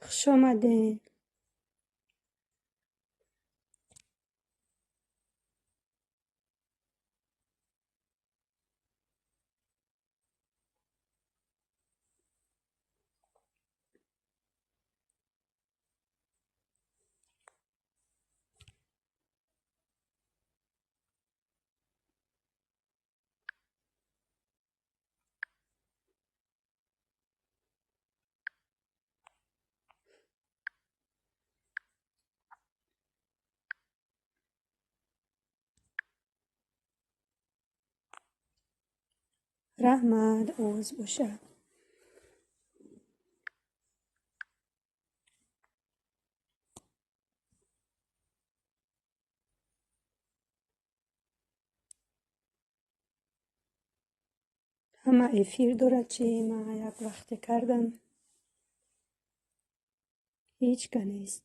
Хуш омадед. Раҳмат, овоз бошад. Ҳама эфир дорад чи ман як вақте кардам. Ҳеҷ ка нест.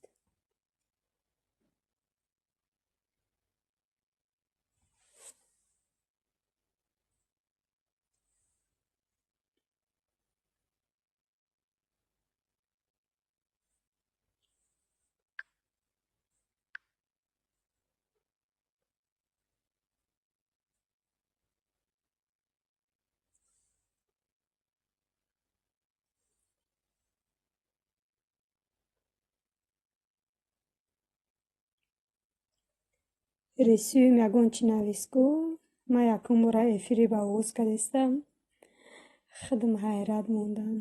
Ресюм ягон чӣ навис ку? Ман якум бора эфири ба овоз кардистам. Худам ҳайрат мондам.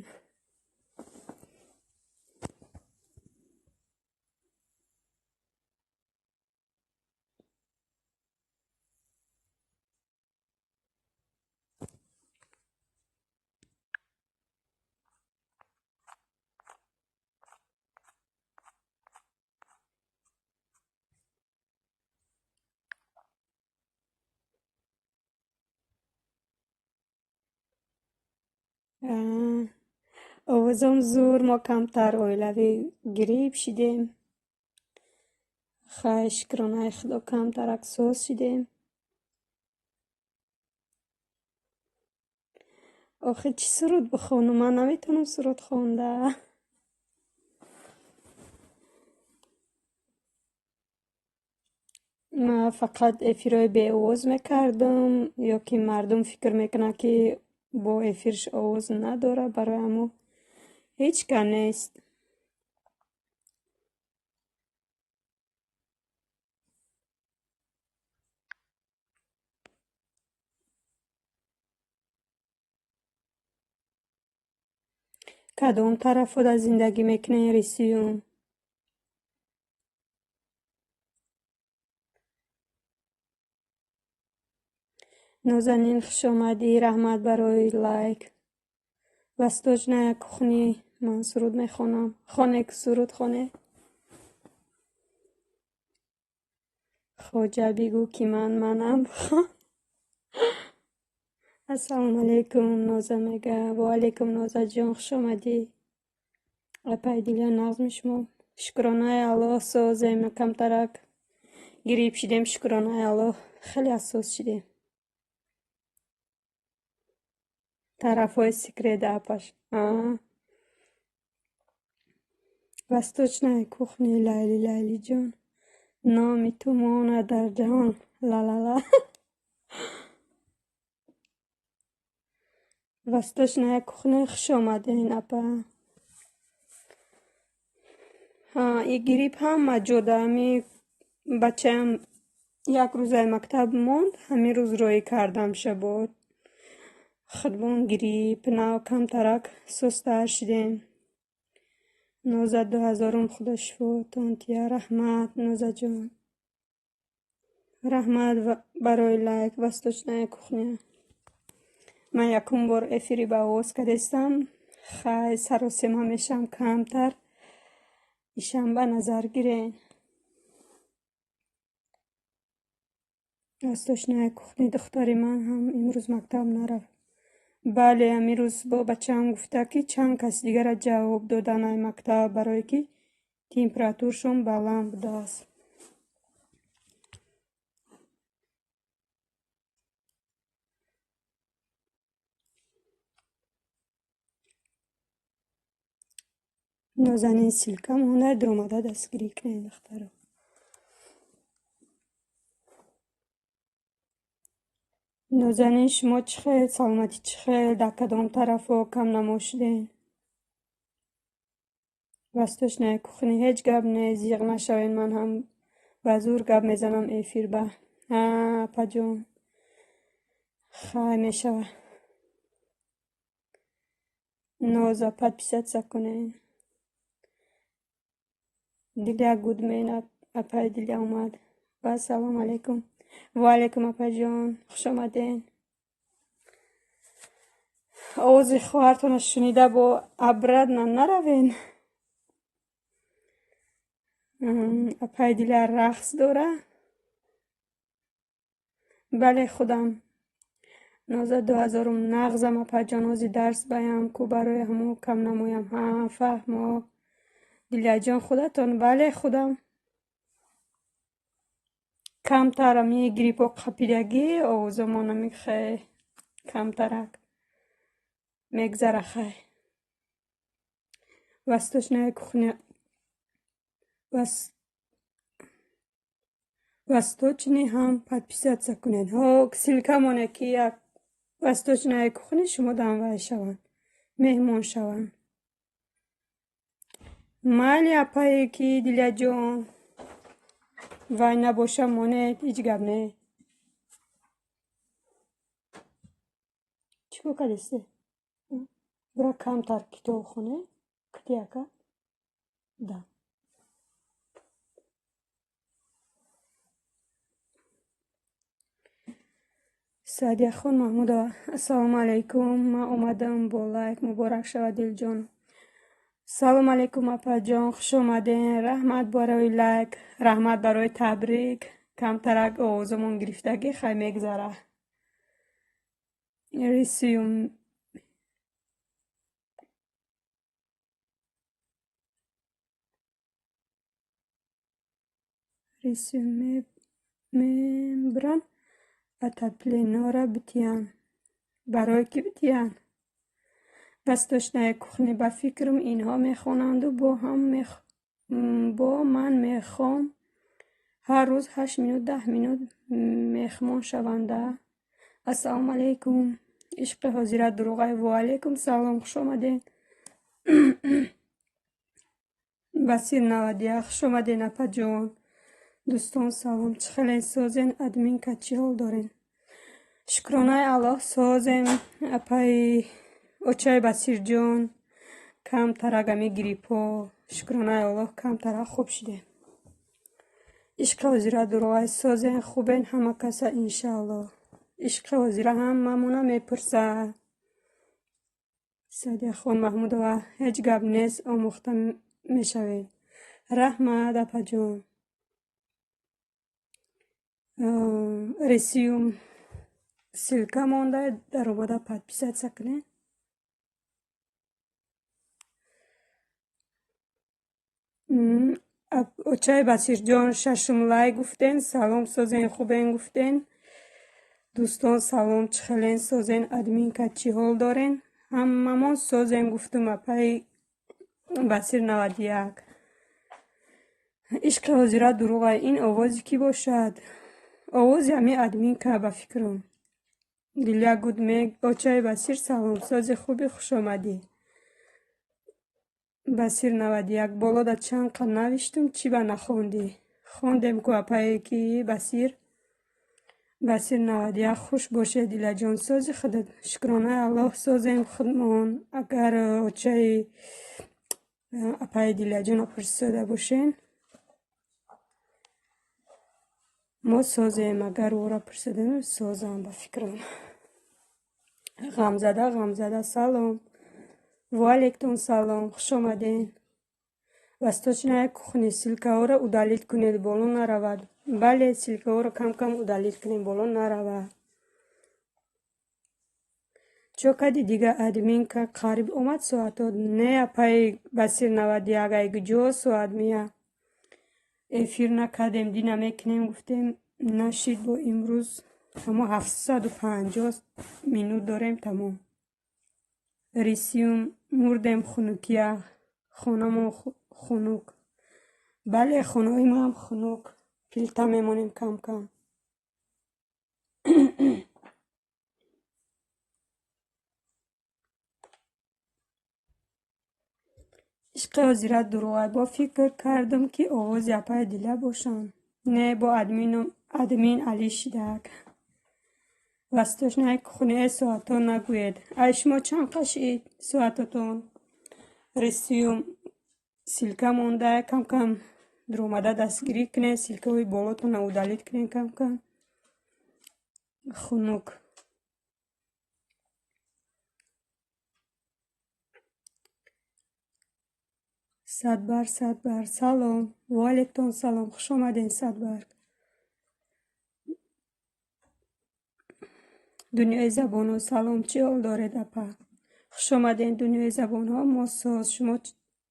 Овозом зур, мо камтар оилавӣ гирифт шидем. Хай, шукронаи Худо, камтарак соз шидем. Охи чӣ суруд бихонам? Ман наметавонам суруд хонда. Ман фақат эфирҳои беовоз мекардам, ё ки мардум фикр мекунанд, ки бо эфирш овоз надорад, барои ҳамо ҳеҷ ка нест. Кадом тарафода зиндагӣ мекунед, Ресюм? Нозанин, хуш омадӣ, раҳмат барои лайк. Восточная кухня, ман суруд мехонам. Хоне ку суруд хоне. Хоҷа бигӯ, ки ман манам бихон. Ассалому алайкум, Ноза мега. Ва алайкум, Нозаҷон, хуш омадӣ. Апаи Дилё, нағзми шумо? Шукронаи Аллоҳ, созем, камтарак гирифт шидем, шукронаи Аллоҳ, хеле ҳассос шидем. Тарафҳои секрет апаш. Восточная кухня, Лайли, Лайлиҷон. Номи ту монад дар ҷаҳон. Ла-ла-ла. Восточная кухня, хуш омадед, апа. Ҳа, и грипп ҳама ҷода. Ҳами бачаам як рӯзаи мактаб монд, ҳамин рӯз роҳӣ кардам шабод. Худбон грипп, нав камтарак состар шидем. Ноза 2000-ум, Худо шифотон тия. Раҳмат, Нозаҷон. Раҳмат барои лайк, Восточная кухня. Ман якум бор эфири ба овоз кардистам. Хай, саросема мешавам камтар. Ишам ба назар гирен. Восточная кухня, духтари ман ҳам имрӯз мактаб нарафт. Бале, ҳамин рӯз бо бачаам гуфта, ки чанд кас дигара ҷавоб додан ай мактаб, барое ки температурашон баланд будааст. Нозанин, ссылка монда, дуромада дастгирӣ кунед, духтаро. Нозанин, шумо чӣ хел, саломатӣ чӣ хел, дар кадом тарафҳо камнамо шудем? Восточная кухня, ҳеҷ гап не, зиғ нашавед, ман ҳам ба зӯр гап мезанам эфир ба. Ҳа, апаҷон, хай мешава. Ноза, подписаться кунед. Диля Гудмен, апаи Диля омад. Ва ассалому алайкум. Ва алайкум, апаҷон, хуш омадед. Овози хоҳартонро шунида бо обратно наравен. Апаи Диля рақс дора? Бале, худам. Ноза дуҳазорум нағзам, апаҷон, ҳози дарс баям ку, барои ҳамо кам намоям. Ҳа, фаҳмо. Диляҷон, худатон? Бале, худам. Камтар ами гриппо қапидагӣ, овозамон ами хе камтарак мегзара, хай. Восточная кухня, Восточный ҳам подписаться кунед. Ҳо, ссылка моне, ки як Восточная кухня шумо дамвай шаванд, меҳмон шаванд. Майли, апае ки Диляҷон, вай набоша, монед, ҳеҷ гап не. Чӣ кор кардисте? Бира, камтар китоб хоне, кити ака? Да. Саъдияхон Маҳмудова, ассалому алайкум, ман омадам бо лайк, муборак шавад, дилҷон. Салом алайкум, апаҷон, хуш омаден. Раҳмат барои лайк, раҳмат барои табрик. Камтарак овозамон гирифтагӣ, хай, мегзара. Рисю мебран отопленора битиян. Барои кӣ битиян? Восточная кухня, ба фикрам, инҳо мехонанду бо ҳам бо ман мехом ҳар рӯз 8 минут, 10 минут мехмон шаванда. Ассалому алайкум. Ишқи ҳозира дурӯғай. Ва алайкум салом, хуш омадед. Басир 91, хуш омадед, апаҷон. Дӯстон, салом, чӣ хеле созен, админка, чӣ ҳол дорен? Шукронаи Аллоҳ, созем, апаи очаи Басирҷон, камтарак ами гриппҳо, шукронаи Аллоҳ, камтарак хуб шудем. Ишқи ҳозира дурӯғай, созен, хубен ҳама каса, иншааллоҳ. Ишқи ҳозира ҳамамона мепурсад. Саъдияхон Маҳмудова, ҳеҷ гап нест, омӯхта мешавед. Раҳмат, апаҷон. Ресиюм ссылка монда, даромада подписаться кунед. Очаи Басирҷон, шашум лайк гуфтен, салом, созен, хубен гуфтен. Дӯстон, салом, чӣ хелен, созен, админка, чӣ ҳол дорен? Ҳамамон созем, гуфтум, апаи Басир 91. Ишқи ҳозира дурӯғай, ин овози кӣ бошад? Овози ҳами админка, ба фикрам. Диля Гудмег, очаи Басир, салом, сози, хуби, хушомадӣ. Басир 91, болода чанд қад навиштум, чӣ ба нахондӣ? Хондем ку, апае ки Басир. Басир 91, хуш бошед, Дилаҷон, сози худат? Шукронаи Аллоҳ, созем худмон. Агар очаи апаи Дилаҷона пурсида бошен, мо созем, агар ӯро пурсидем, созам, ба фикрам. Ғамзада, Ғамзада, салом. Ва алайкум салом, хуш омадед. Восточная кухня, ссылкаҳоро удалить кунед, боло наравад. Бале, ссылкаҳоро кам-кам удалить кунед, боло наравад. Чо кади дига, админка, қариб омад соато? Не, апаи Басир 91, ай куҷо соат мия? Эфир накардем, дина мекунем гуфтем, нашид, бо имрӯз ҳамо 750 минут дорем, тамом. Рисиюм, мурдем хунукия. Хонамон хунук. Бале, хонаҳои мо ҳам хунук. Плита мемонем кам-кам. Ишқи ҳозира дурӯғай. Бо фикр кардам, ки овози апаи Диля бошам. Не, бо админ Али шидак. Восточная кухня соатҳо нагӯед. Ай шумо чанд қашид соататон? Ресиюм ссылка монда, кам-кам дуромада дастгирӣ кунед, ссылкаҳои болотонро удалить кунед кам-кам. Хунук. Садбар, Садбар, салом. Ва салом. Хуш омадед, Садбар. Дунёи забонҳо, салом. Чӣ ҳол доред, апа? Хуш омадед, дунёи забонҳо. Мо соз. Шумо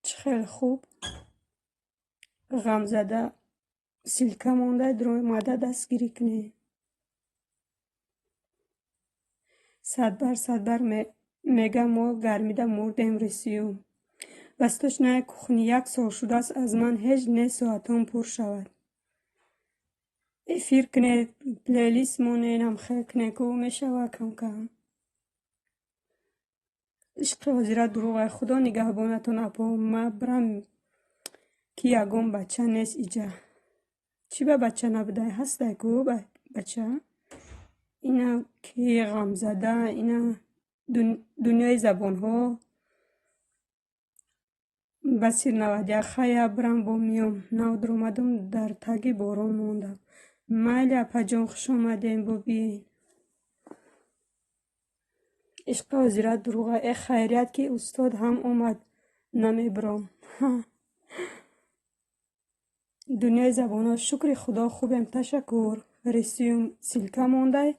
чӣ хел хуб? Ғамзада ссылка монда, дуромада дастгирӣ кунед. Садбар, Садбар мега мо гармида мурдем ресиюм. Восточная кухня як сол шудааст аз ман ҳеҷ не соатҳом пур шавад. Эфир кунед, плейлист монед, ҳамхел кунед, ку мешавад кам-кам. Ишқи ҳозира дурӯғай. Худо нигаҳбонатон, апо. Ма бирам ки ягон бача нест иҷа. Чӣ ба бача набудай? Ҳастай ку бача? Ина ки ғамзада, ина дунёи забонҳо. Басир навадяк. Хая бирам бо миём. Нав дуромадам, дар таги борон мондам. Майли, апаҷон, хуш омадем, бобиен. Ишқи ҳозира дурӯғай. Э хайрият, ки устод ҳам омад, намебиром. Дунёи забонҳо, шукри худо хубем, ташаккур. Ресиюм ссылка мондай.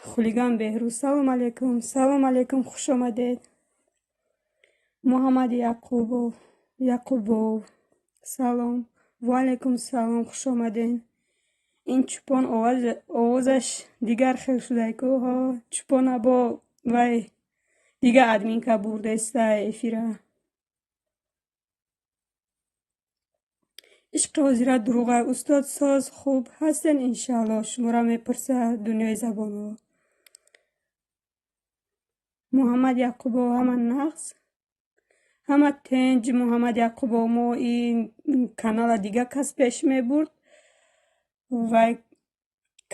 Хулиган Беҳрӯз, салом алейкум. Салом алейкум, хуш омадед. Муҳаммад Яқубов, Яқубов, салом. Ва алейкум салом, хуш омадед. Ин чӯпон овозаш дигар хел шудай ку ҳо. Чӯпона бо вай дига админка бурдестай эфира. Ишқи ҳозира дурӯғай. Устод соз хуб ҳастен иншааллоҳ. Шуморо мепурсад дунёи забонҳо. Муҳаммад Яқубов ҳама нағз? Ҳама тенҷ Муҳаммад Яқубов. Мо ин канала дига кас пеш мебурд. Вай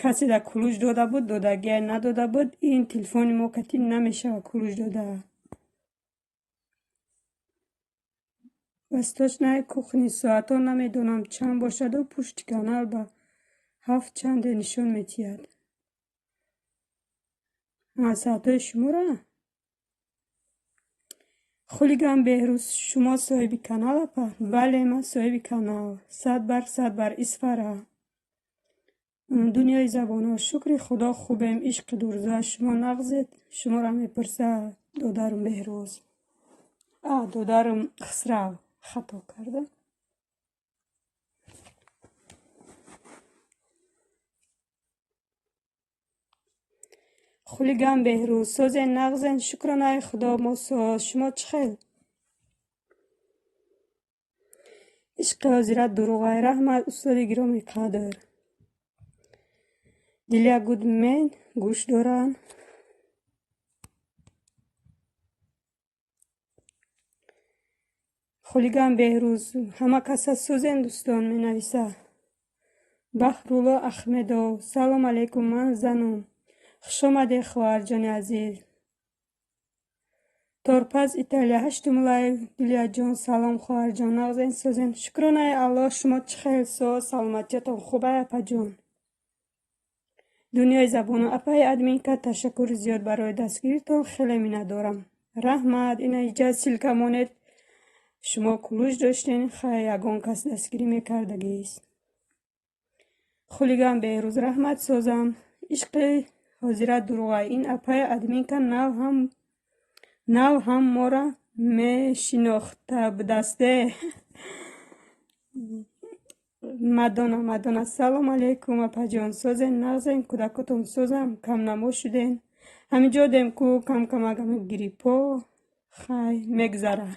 касе да ключ дода буд, додагия надода буд. Ин телефони мо кати намешавад ключ дода. Восточная кухня соатҳо намедонам чанд бошаду пушти канал ба ҳафт чанде нишон медиҳад. Соатҳои шуморо? Хулиган Беҳрӯз, шумо соҳиби канал, апа? Бале, ман соҳиби канал. Садбар, Садбар, Исфара. Дунёи забонҳо, шукри худо хубем. Ишқи дурза, шумо нағзед? Шуморо мепурсад додарум Беҳрӯз. А, додарум Хусрав. Хато кардам. Хулиган Беҳрӯз, созен нағзен, шукронаи худо мо соз. Шумо чӣ хел? Ишқи ҳозира дурӯғай. Раҳмат, устоди гиромӣ қадр. Дилия Гудмен гӯш доранд. Хулиган Беҳрӯз, ҳама каса созен дӯстон менависа. Баҳрулло Ахмедов, салом алейкум, ман занум. Хуш омадед, хоҳарҷони азиз. Торпаз Италия, ҳаштум лайв. Дилияҷон, салом, хоҳарҷон, нағзен созен. Шукронаи Аллоҳ, шумо чӣ хел соз, саломатиятон хубай, апаҷон? Дунёи забонҳо, апаи админка, ташаккури зиёд барои дастгиритон, хеле миннатдорам. Раҳмат, ина иҷа ссылка монед. Шумо ключ доштен, хай ягон кас дастгирӣ мекардагист. Хулиган Беҳрӯз, раҳмат созам. Ишқи ҳозира дурӯғай. Ин апаи админка нав ҳам моро мешинохта будасте. Мадона, Мадона, салом алейкум, апаҷон. Созен, нағзен, кӯдакотон созам, камнамо шуден. Ҳаминҷо дем ку кам-камак гриппо хай мегзара.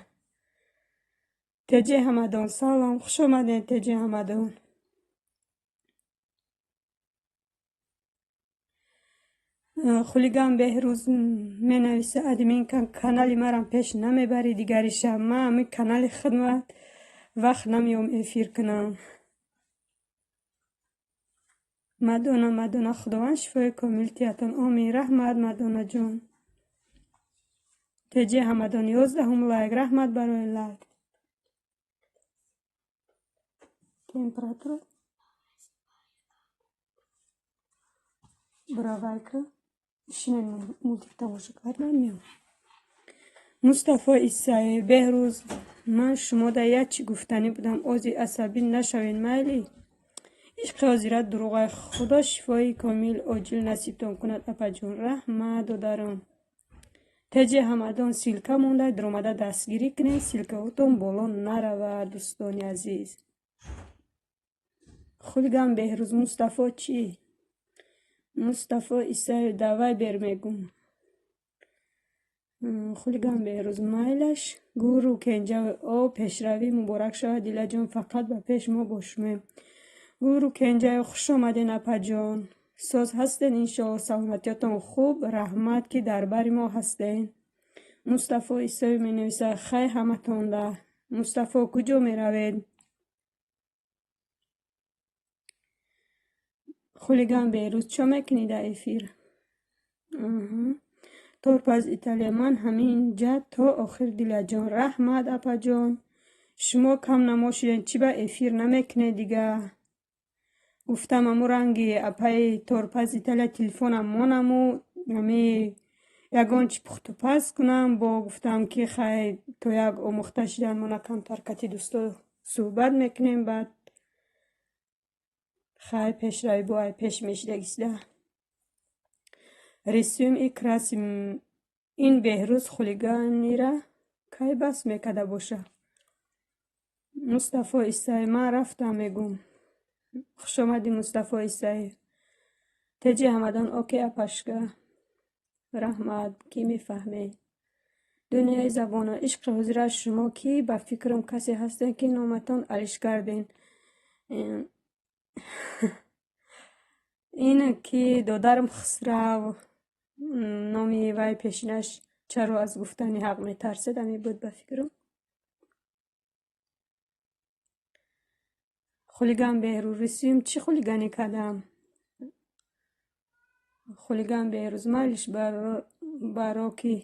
Теҷи Ҳамадон, салом, хуш омадед, Теҷи Ҳамадон. Хулиган Беҳрӯз менависа: админ, канали марам пеш намебарӣ дигариша. Ман ҳами канали хидмат вақт намеём эфир кунам. Мадона, Мадона, Худованд шифои комил тиятон. Омин. Раҳмат, Мадонаҷон. Теҷи Ҳамадон, 11-ум лайк. Раҳмат барои лайк. Температура бравайка. Шинен мультик тамошо кардан меом. Мустафо Исаев, Беҳрӯз, ман шумода як чӣ гуфтанӣ будам. Ози асабӣ нашавед, майли? Ишқи ҳозира дурӯғай. Худо шифои комил оҷил насибтон кунад, апаҷон. Раҳмат, додарам. Теҷи Ҳамадон, ссылка монда, даромада дастгирӣ кунед, ссылкаотон боло наравад, дӯстони азиз. Хулиган Беҳрӯз, Мустафо чӣ? Мустафо Исаев, давай бер мегум. Хулиган Беҳрӯз, майлаш. Гуру Кенҷаев, о, пешравӣ муборак шавад, Дилаҷон, фақат ба пеш, мо бо шумоем. Гуру Кенҷаев, хуш омаден, апаҷон. Соз ҳастен, иншоалло, саломатиётон хуб. Раҳмат, ки дар бари мо ҳастен. Мустафо Исоев менависад: хай ҳаматонда. Мустафо, куҷо меравед? Хулиган Беҳрӯз, чо мекунӣ дар эфир? Торпаз Италия, ман ҳамин ҷа то охир, Дилаҷон. Раҳмат, апаҷон. Шумо кам намошиден, чӣ ба эфир намекунед дига? Гуфтам, аму ранги апаи Торпаз Италия телефонам монаму ами ягон чӣ пухтупаз кунам, бо гуфтам, ки хай, то як омӯхта шидан мона камтар кати дӯсто суҳбат мекунем, баъд хай, пешравӣ бо ай пеш мешидагисида. Рисуем и красим. Ин Беҳрӯз хулиганира кай бас мекарда боша? Мустафо Исаев, ман рафтам, мегум. Хушомадӣ, Мустафо Исаев. Теҷи Ҳамадон, окей, апашка. Раҳмат, ки мефаҳмед. Дунёи забонҳо. Ишқи ҳозира, шумо кӣ? Ба фикрам, касе ҳастем, ки номатон алиш кардем. Ин ки додарам Хусрав, номи вай пешинаш чаро аз гуфтани ҳақ метарсед, ҳамин буд ба фикрам. Хулиган Беҳрӯз, рисуем, чӣ хулиганӣ кардам? Хулиган Беҳрӯз, майлиш, бароки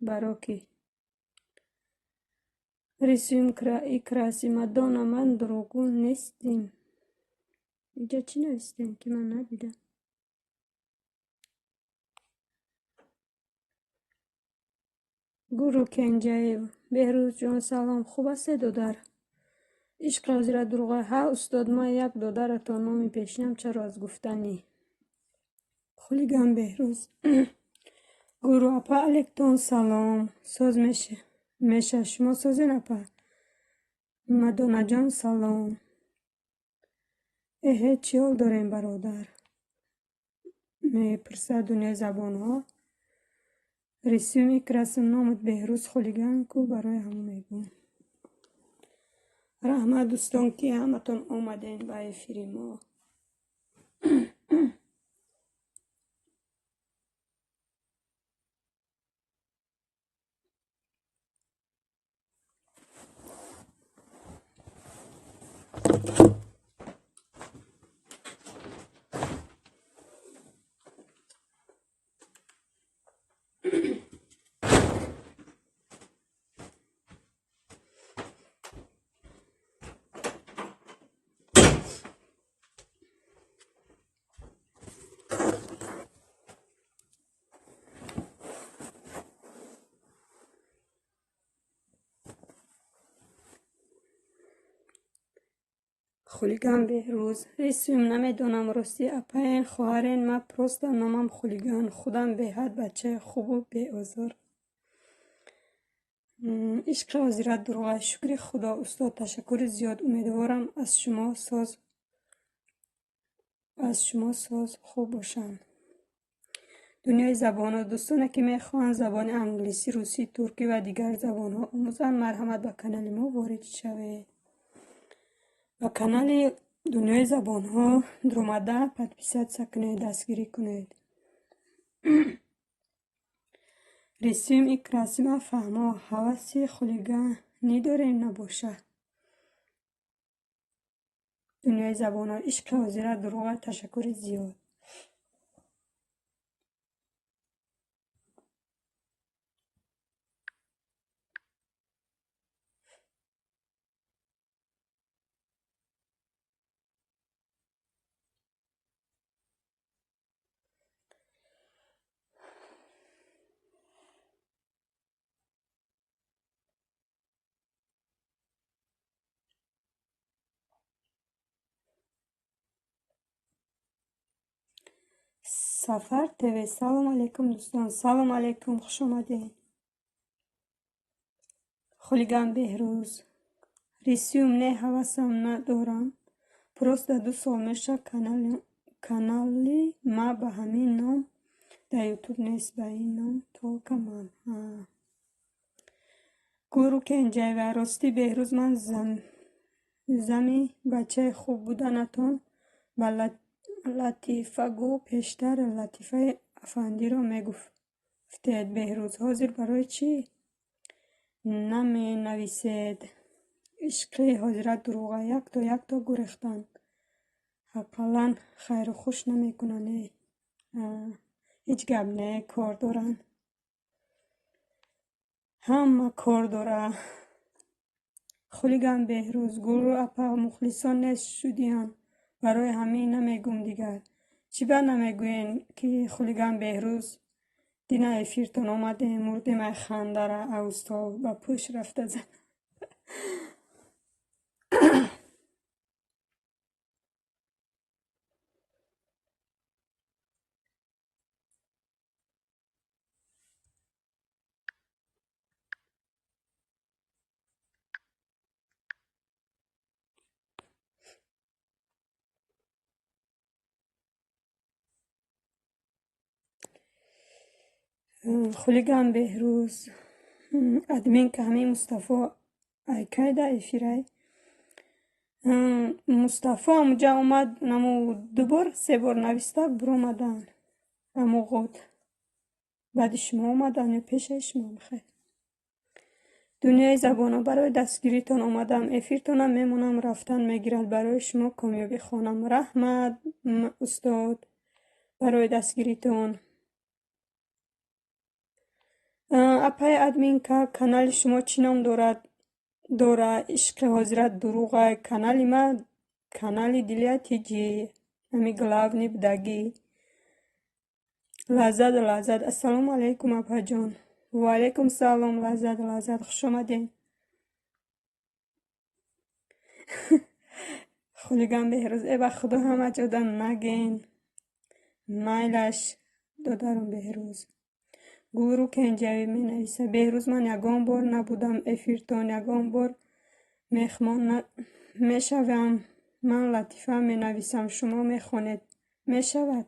бароки. Рисуем и красим. Мадона, ман дурӯғгӯ нестим. Инҷа чӣ навистем, ки ман надидам? Гуру Кенҷаев, Беҳрӯзҷон, салом, хуб ҳастед, додар? Ишқи ҳозира дурӯғай. Ҳа, устод, ман як додаратон, номи пешинам чаро аз гуфтанӣ. Хулиган Беҳрӯз. Гуру апа, алектон салом. Соз меша, шумо созен, апа? Мадонаҷон, салом. Эҳе, чӣ ҳол дорем, бародар? Мепурсад дунёи забонҳо. Рисуем и красим, номат Беҳрӯз хулиган ку, барои ҳамон мегӯм. Раҳмат, дӯстон, ки ҳаматон омадем ба эфири мо. Хулиган Беҳрӯз, рисуем, намедонам, ростӣ, апаен, хоҳарен, ман просто номам Хулиган, худам беҳад бачаи хубу беозор. Ишқи ҳозира дурӯғай. Шукри Худо, устод, ташаккури зиёд. Умедворам, аз шумо соз хуб бошанд. Дунёи забонҳо. Дӯстоне, ки мехоҳанд забони англисӣ, русӣ, туркӣ ва дигар забонҳо омӯзанд, марҳамат, ба канали мо ворид шавед. Ба канали Дунёи забонҳо дуромада, подписаться кунед, дастгирӣ кунед. Рисуем и красим. Фаҳмо, ҳаваси хулиганӣ дорем, набоша. Дунёи забонҳо. Ишқи ҳозира дурӯға. Ташаккури зиёд. Сафар ТВ. Салом алейкум, дӯстон. Салом алейкум, хуш омадед. Хулиган Беҳрӯз. Рисуем не, ҳавасам надорам. Просто 2 сол меша, канали ма ба ҳамин ном дар Ютуб нест, ба ин ном только ман. Гулру Кенҷаева. Ростӣ, Беҳрӯз, ман зами бачаи хуб буданатон ба латифагӯ. Пештар латифаи афандиро мегуфтед, Беҳрӯз. Ҳозир барои чӣ наменависед? Ишқи ҳозира дурӯға. Якто якто гурехтанд. Ақаллан хайру хуш намекунанд. Ҳеҷ гап не, кор доранд. Ҳама кор дора. Хулиган Беҳрӯз. Гулрӯ апа, мухлисон нест шудиянд. Барои ҳамин намегӯм дигар. Чӣ ба намегӯен, ки хулиган Беҳрӯз дина эфиртон омадем, мурдем ай хандара, авустол ба пӯш рафта зад. Хулиган Беҳрӯз. Админка, ҳамин Мустафо айкайда эфирай? Мустафо амуҷа омад, наму ду бор, се бор нависта буромаданд. Аму ғод. Баъди шумо омаданд ё пешаи шумо, бихайр. Дунёи забонҳо. Барои дастгиритон омадам. Эфиртонам мемонам, рафтан мегирад. Барои шумо комёбӣ хонам. Раҳмат, устод, барои дастгиритон. Апаи админка, канали шумо чӣ ном дорад? Дора. Ишқи ҳозира дурӯғай. Канали ма канали Дилия Тиҷӣ. Ҳами главный будагӣ. Лаззат, Лаззат. Ассалому алайкум, апаҷон. Ва алайкум салом, Лаззат, Лаззат, хуш омадед. Хулиган Беҳрӯз. Э, ба худо, ҳама ҷода наген. Майлаш, додарум Беҳрӯз. Гулрӯ Кенҷавӣ менависад. Беҳрӯз, ман ягон бор набудам эфиртон, ягон бор меҳмон мешавам. Ман латифа менависам, шумо мехонед. Мешавад?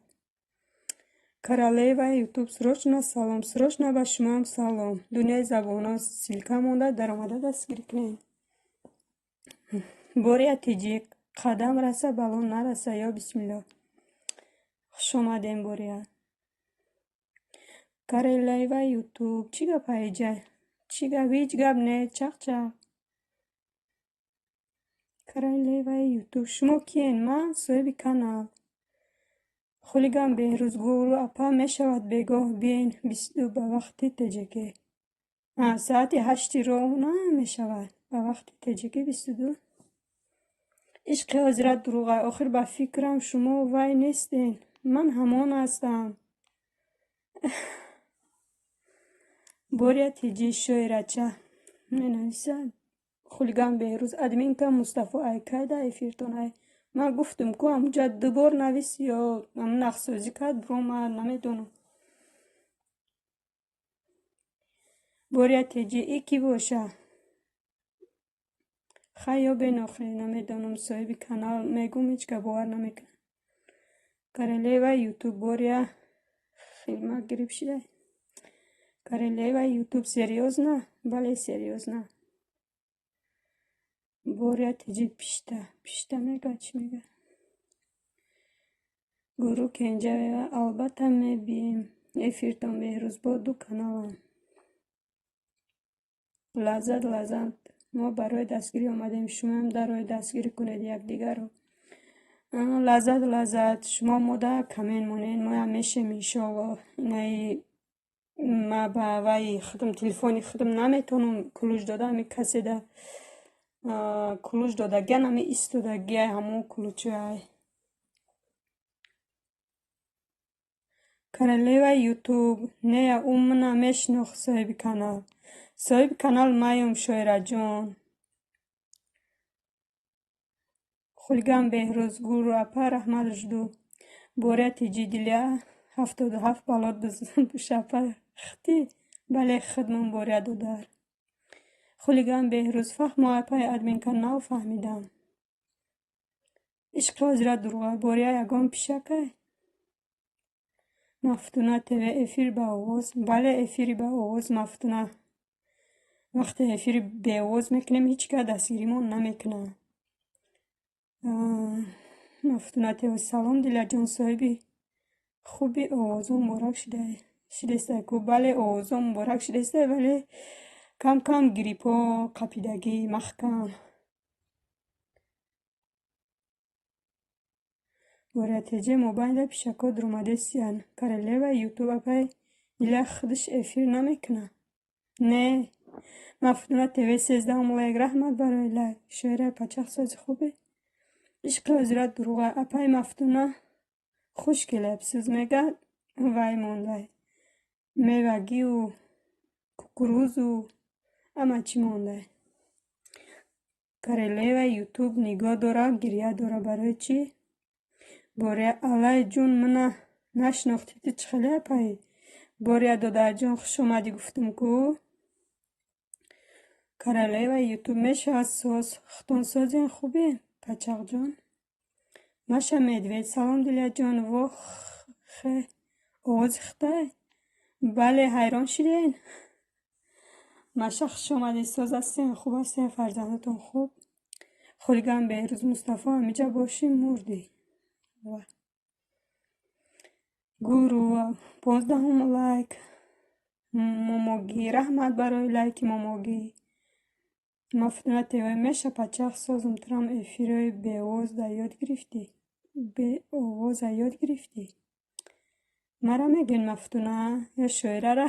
Королева Ютуб, срочно салом. Срочно ба шумоам салом. Дунёи забонҳо, ссылка монда, даромада дастгирӣ кунед. Бория Тиҷӣ. Қадам раса, бало нараса, ё бисмиллоҳ. Хуш омадем, Бория. Королева Ютуб. Чӣ гап аиҷа? Чӣ гап? Ҳеҷ гап не, чақ-чақ. Королеваи Ютуб. Шумо киен? Ман соҳиби канал. Хулиган Беҳрӯз. Гулрӯ апа, мешавад бегоҳ биен 22 ба вақти ТҶК? Соати 8-и ровно мешавад. Ба вақти ТҶК 22. Ишқи ҳозира дурӯғай. Охир, ба фикрам, шумо вай нестен. Ман ҳамон ҳастам. Бория Тиҷӣ шоирача менависад. Хулиган Беҳрӯз. Админка, Мустафо айкайда эфиртон ай? Ман гуфтум ку, амуҷа ду бор навис ё нақшсозӣ кард, буромад, намедонам. Бория Тиҷӣ. И кӣ боша? Хай, ёбен охе, намедонам, соҳиби канал мегум, ҳеҷ гап бовар намекунад. Королева Ютуб. Бория Хелма грипп шидай. Королева Ютуб, серьёзно? Бале, серьёзно. Боря тиҷи пишта. Пишта мега, чӣ мега? Гуру Кенҷаева, албатта мебием эфиртон, Беҳрӯз, бо ду каналам. Лаззат, лаззат. Мо барои дастгирӣ омадем, шумоам дарои дастгирӣ кунед якдигарро. Лаззат, лаззат. Шумо мода коммент монед, моям мешем, иншоалло. Инаи ма ба ваи худам, телефони худам наметавонам ключ дода, ҳами каседа ключ додагиан, ҳами истодагиай ҳамон ключай. Королева Ютуб, нея, ӯ мана мешинохт, соҳиби канал. Соҳиби канал маём, Шоираҷон. Хулиган Беҳрӯз, Гуру апа, раҳмат, жду. Боря тиҷи Диля, 77 балот бушапа хти? Бале, хидмон, Боря додар. Хулиган Беҳрӯз, фаҳмо, апаи админка, нав фаҳмидам. Ишқи ҳозира дурӯға. Боря ягон пишакай? Мафтуна ТВ, эфир ба овоз? Бале, эфири ба овоз, Мафтуна. Вақте эфири беовоз мекунем, ҳеҷ кас дастгиримон намекунад. Мафтуна ТВ, салом, Диляҷон, соҳиби хуби овозо муборак шидестай ку? Бале, овозо муборак шидестай, вале кам-кам гриппҳо қапидагӣ маҳкам. Боря ТЖ, мобайнда пишакҳо дуромадестиянд. Королева Ютуб, апаи Диля худаш эфир намекунад? Не. Мафтуна ТВ, 13-ум лайк, раҳмат барои лайк. Шоираи пачах, сози хубе? Ишқи ҳозира дурӯға. Апаи Мафтуна, хуш келабсиз, мега, вай мондай. Мевагию кукурузу ҳама чӣ мондай. Королева Ютуб, нигоҳ дора, гиря дора. Барои чӣ? Боря алай ҷун, мана нашинохтӣ, ту чӣ хеле апаи? Боря додарҷон, хуш омадӣ гуфтум ку. Королева Ютуб, мешавад соз. Худтон созен, хубе, пачақҷон? Маша Медвед, салом, Диляҷон, во хе, овози худай? Бале, ҳайрон шиден? Маша, хуш омадед, соз ҳастен, хуб ҳастен, фарзандатон хуб? Хулиган Беҳрӯз Мустафо, ҳамиҷа бошӣ мурдӣ. Гуру, 15-ум лайк. Момогӣ, раҳмат барои лайки момогӣ. Мафтуна ТВ, меша пачах, созум, турам эфирои беовоз да ёд гирифтӣ? Беовоза ёд гирифтӣ? Мара мегӯен, Мафтуна, ё Шоирара?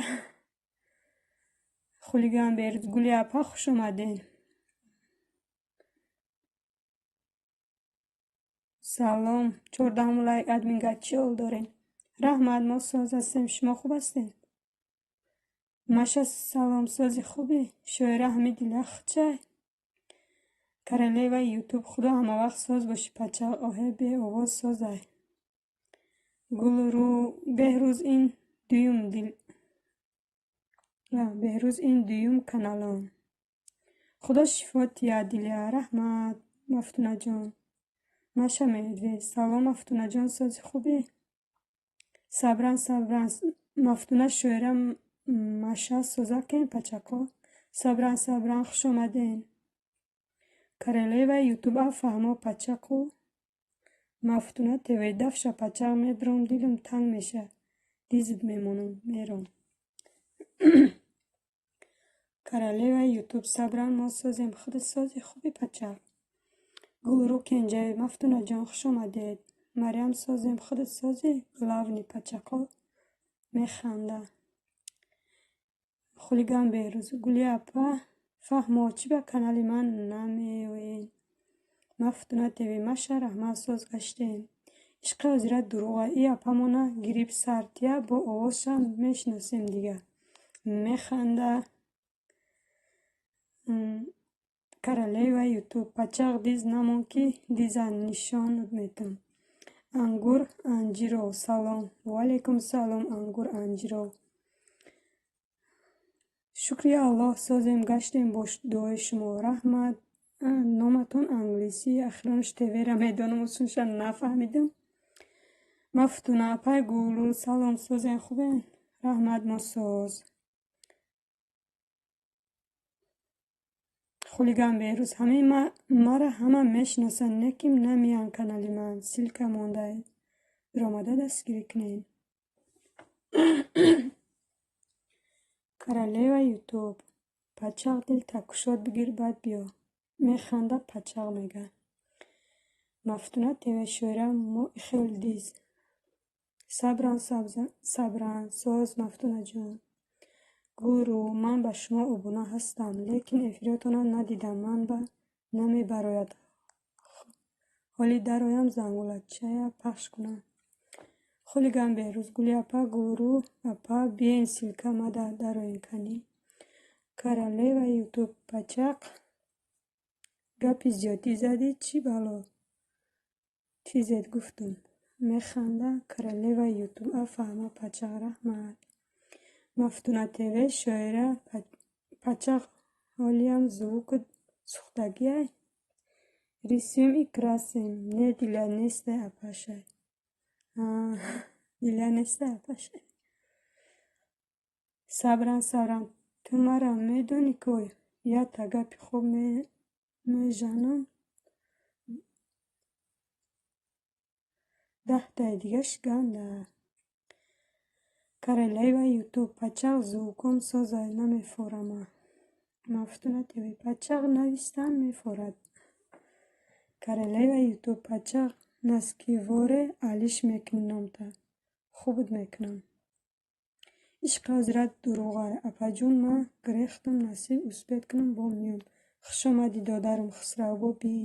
Хулиган Беҳрӯз, Гули апа, хуш омадед. Салом, 14-ум лайк, админга, чӣ ҳол дорем? Раҳмат, мо соз ҳастем, шумо хуб ҳастед? Маша, салом, сози хубӣ? Шоира ҳами Диля худчай? Королева Ютуб, худо ҳамавақт соз бошӣ, пачах, оҳе, беовоз созай. Гулрӯ, Беҳрӯз ин дуюм дил, Беҳрӯз ин дуюм каналом. Худо шифо тиҳад, Диля, раҳмат, Мафтунаҷон. Маша Медвед, салом, Мафтунаҷон, сози хубӣ? Сабран, сабран, Мафтуна, Шоира, Маша, созакен, пачако? Сабран, сабран, хуш омаден. Королева Ютуб, а фаҳмо, пачаку. Мафтуна ТВ, дафша, пачақ, медром, дилам танг меша. Дизит мемонам, мером. Королева Ютуб, сабран, мо созем, худат сози, хуби, пачақ? Гулрӯ Кенҷаев, Мафтунаҷон, хуш омадед. Марьям, созем, худат сози, главный, пачақо, механда. Хулиган Беҳрӯз, Гули апа, фаҳмо, чӣ ба канали ман намеоед? Мафтуна ТВ, Маша, раҳмат, соз гаштем. Ишқи ҳозира дурӯға. И апамона грипп сартия, бо овозшам мешиносем дига. Механда. Королева Ютуб, пачақ, диз намон, ки диза нишонат метам. Ангур Анҷиров, салом. Ваалайкум салом, Ангур Анҷиров. Шукри Аллоҳ, созем, гаштем бо дуои шумо. Раҳмат. Номатон англисӣ, ахиронаш ТВра медонам, усунша нафаҳмидам. Мафтуна апай Гулрӯ, салом, созен, хубен? Раҳмат, мо соз. Хулиган Беҳрӯз, ҳамаи мара ҳама мешиносанд, не ки намеянд канали ман. Ссылка мондай. Биромада дастгирӣ кунед. Королева Ютуб. Пачақ дилта кушод бигир, баъд биё. Механда пачақ мега. Мафтуна ТВ шоира мо ихел диз. Сабран сабран соз Мафтунаҷон. Гулрӯ, ман ба шумо обуна ҳастам, лекин эфиротонро надидам, ман ба намебарояд. Ҳоли дароям зангулачая пахш кунам. Хулиган Беҳрӯз, Гули апа, Гулрӯ апа, биен ссылка мада дароен канӣ. Королева Ютуб, пачақ гапи зиёдӣ задӣ, чӣ бало? Тизет гуфтум. Механда Королева Ютуб, афаҳма пачақ, раҳмат. Мафтуна ТВ шоира пачақ ҳолиам звукат сӯхтагиай? Рисуем и красим. Не Диля нестай апашай. Диля нестай апашай. Сабран сабран ту мара медонӣ ку якта гапи хуб межанам, даҳтаи дигаш ганда. Королева Ютуб, пачақ звуком созай намефорама. Мафтуна ТВ пачақ навистан мефорад. Королева Ютуб, пачақ носкиворе алиш мекунӣ номта. Хубут мекунам. Ишқи ҳозират дурӯғай. Апаҷун ман гирехтам насиб успеть кунам бо миём. Хуш омадӣ додарам Хусравбоби.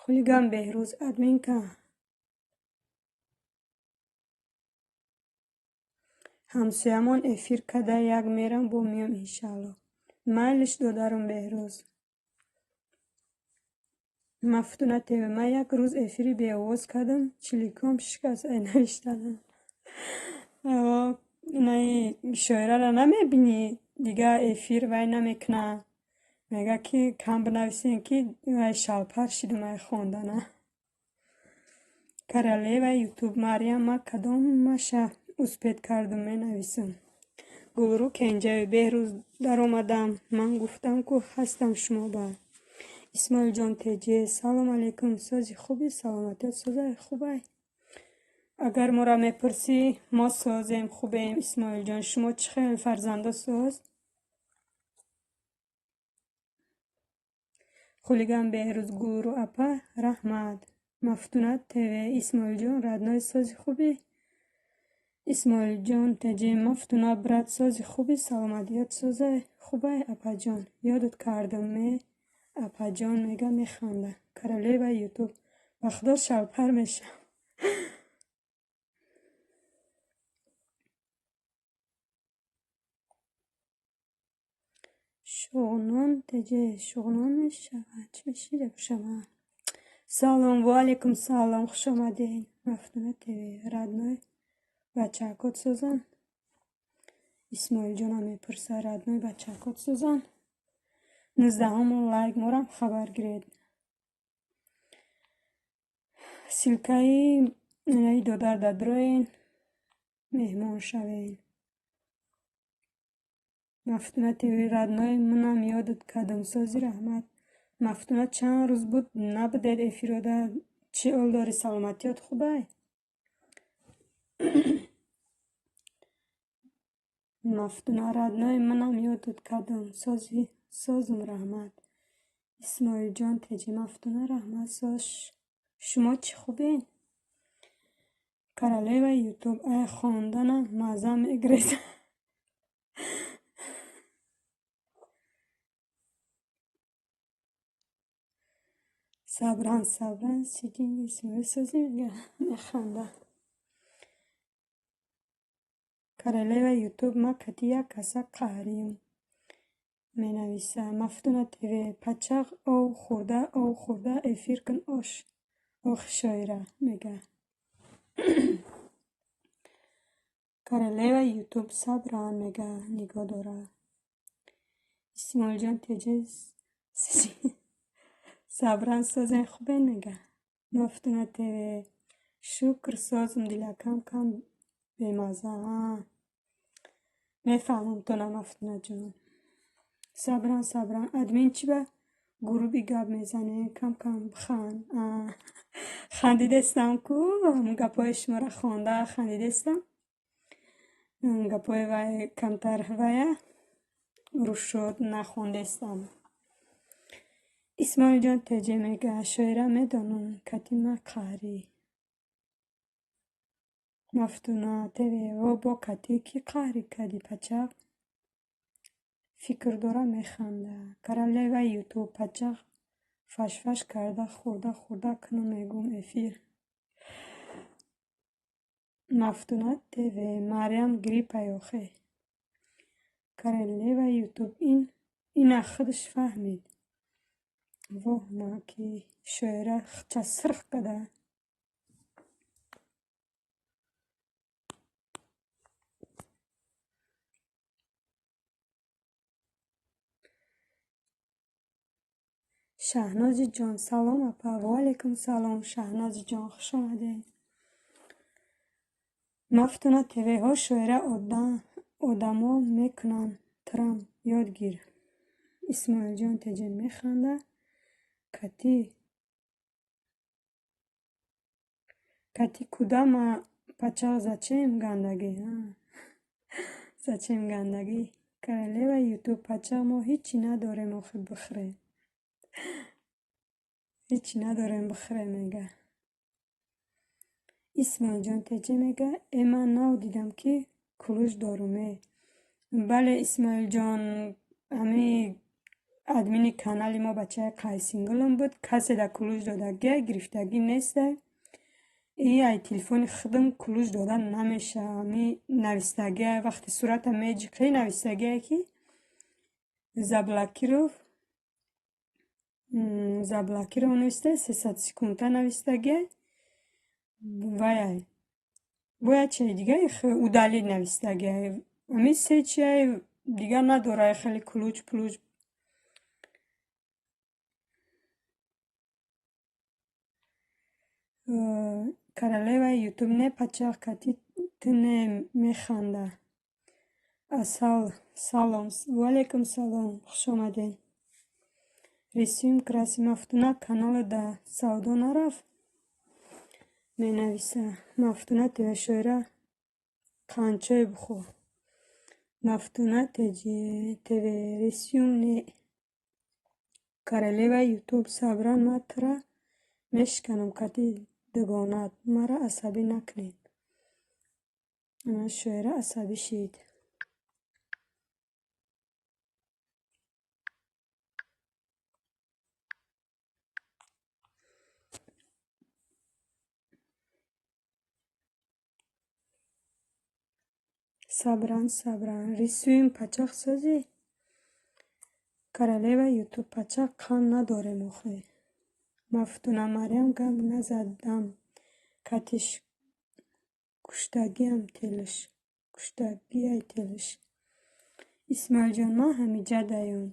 Хулиган Беҳрӯз, админка. Ҳамсоямон эфир када як мерам бо миём иншаалло. Майлиш додарам Беҳрӯз. Мафтуна ТВ, ман як рӯз эфири беовоз кардам, чиликом шикаст ай навиштанам. Инаи шоираро намебинӣ, дигар эфир вай намекуна. Мега ки кам бинависем ки вай шалпар шидум ай хондана. Королева Ютуб, Марьям, ман кадомаша успеть кардум менависам. Гулрӯ Кенҷаев, Беҳрӯз даромадам, ман гуфтам ку ҳастам шумо ба. Исмоилҷон Теҷе, салом алейкум, сози хуби, саломатият созай, хубай? Агар моро мепурсӣ, мо созем, хубем, Исмоилҷон, шумо чӣ хел фарзандо соз? Хулиган Беҳрӯз, Гулрӯ апа, раҳмат. Мафтуна ТВ, Исмоилҷон, родной сози хуби? Исмоилҷон Теҷе, Мафтуна брат сози хуби, саломатият созай, хубай, апаҷон? Ёдат кардам ме, апаҷон мега механда. Королева Ютуб, ба худо шалпар мешавам. Шуғнон Теҷе, шуғнон мешавад, чӣ мешида бошам? Салом, ва алейкум салом, хуш омадед. Мафтуна ТВ, родной бачакот созан? Исмоилҷонам мепурсад, родной бачакот созан? 19-ум лайк морам хабар гиред. Ссылкаи инаи додар дадроен, меҳмон шавен. Мафтуна ТВ, родной манам ёдат кардам, сози раҳмат. Мафтуна чанд рӯз буд набудед эфирода, чӣ ҳол дорӣ, саломатиёт хубай? Мафтуна родной манам ёдат кардам, сози созум раҳмат. Исмоилҷон Теҷе, Мафтуна раҳмат, соз шумо чӣ хубен? Королева Ютуб, ай хондана мазза мегиред. Сабран сабран сидим Исмоил созӣ мега механда. Королева Ютуб, ман кати як каса қаҳрим. Менависа Мафтуна ТВ, пачақ ов хӯрда, ов хӯрда эфир кун ош. Ох шоира мега. Королева Ютуб сабран мега, нигоҳ дора. Исмоилҷон теҷе сабран созен хубен мега. Мафтуна ТВ шукр созм дилакам кам бемаза. Мефаҳмам тона, Мафтунаҷон. Сабран, сабран. Админ, чӣ ба гуруби гап мезанем? Кам кам биханд. Хандидестам ку, гапҳои шуморо хонда хандидестам. Гапҳои вай камтар вая рӯшод нахондестам. Исмоилҷон теҷе мега, шоира медонам, кати ма қаҳрӣ. Мафтуна ТВ во бо кати кӣ қаҳрӣ кардӣ, пачақ? Фикр дора механда. Королева Ютуб пачақ фашфаш карда хӯрда хӯрда кунам мегум эфир. Мафтуна ТВ Марьям гриппай охе. Королева Ютуб ина худаш фаҳмид. Воҳ ма ки шоира хча сирх када. Шаҳнозиҷон салом, апа. Ва алайкум салом, Шаҳнозиҷон, хуш омадед. Мафтуна ТВ ҳо шоира одамо мекунанд, трам ёд гир. Исмоилҷон теҷе механда. Кати куда ма пачақ зачем гандагӣ? Зачем гандагӣ? Королева Ютуб пачақ мо ҳичи надорем охи бихӯрем. Ҳичи надорем бихӯрем мега. Исмоилҷон теҷе мега, э ман нав дидам ки кулуш дорум э. Бале, Исмоилҷон, ҳами админи канали мо бачаи қайсингулум буд, касе да кулуш додагия гирифтагӣ неста. И ай телефони худам кулуш дода намеша. Ҳами навистагия вақти сурата меҷиқӣ навистагия ки заблокиров нависта, 300 секунда навистагия ваяй. Бояд чиай дига удалить навистагия. Ҳами се чиай дигар надора хеле кулуч пулуч. Королева Ютуб не пачақ кати ту не механда. Асал салом. Ва алайкум салом, хуш омадед. Рисуем красим. Мафтуна канала да савдо нарафт? Менависа. Мафтуна ТВ шоира қанчой бихӯр. Мафтуна ТВ рисюм не. Королева Ютуб сабран ма тура мешиканам кати дугонат. Мара асабӣ накунед. Ана шоира асабӣ шид. Сабран, сабран. Рисуем пачақ созӣ? Королева Ютуб пачақ қанд надорем охе. Мафтуна Марьям гап назадам катиш куштагиам телиш. Куштагиай телиш. Исмоилҷон ман ҳамиҷа даём.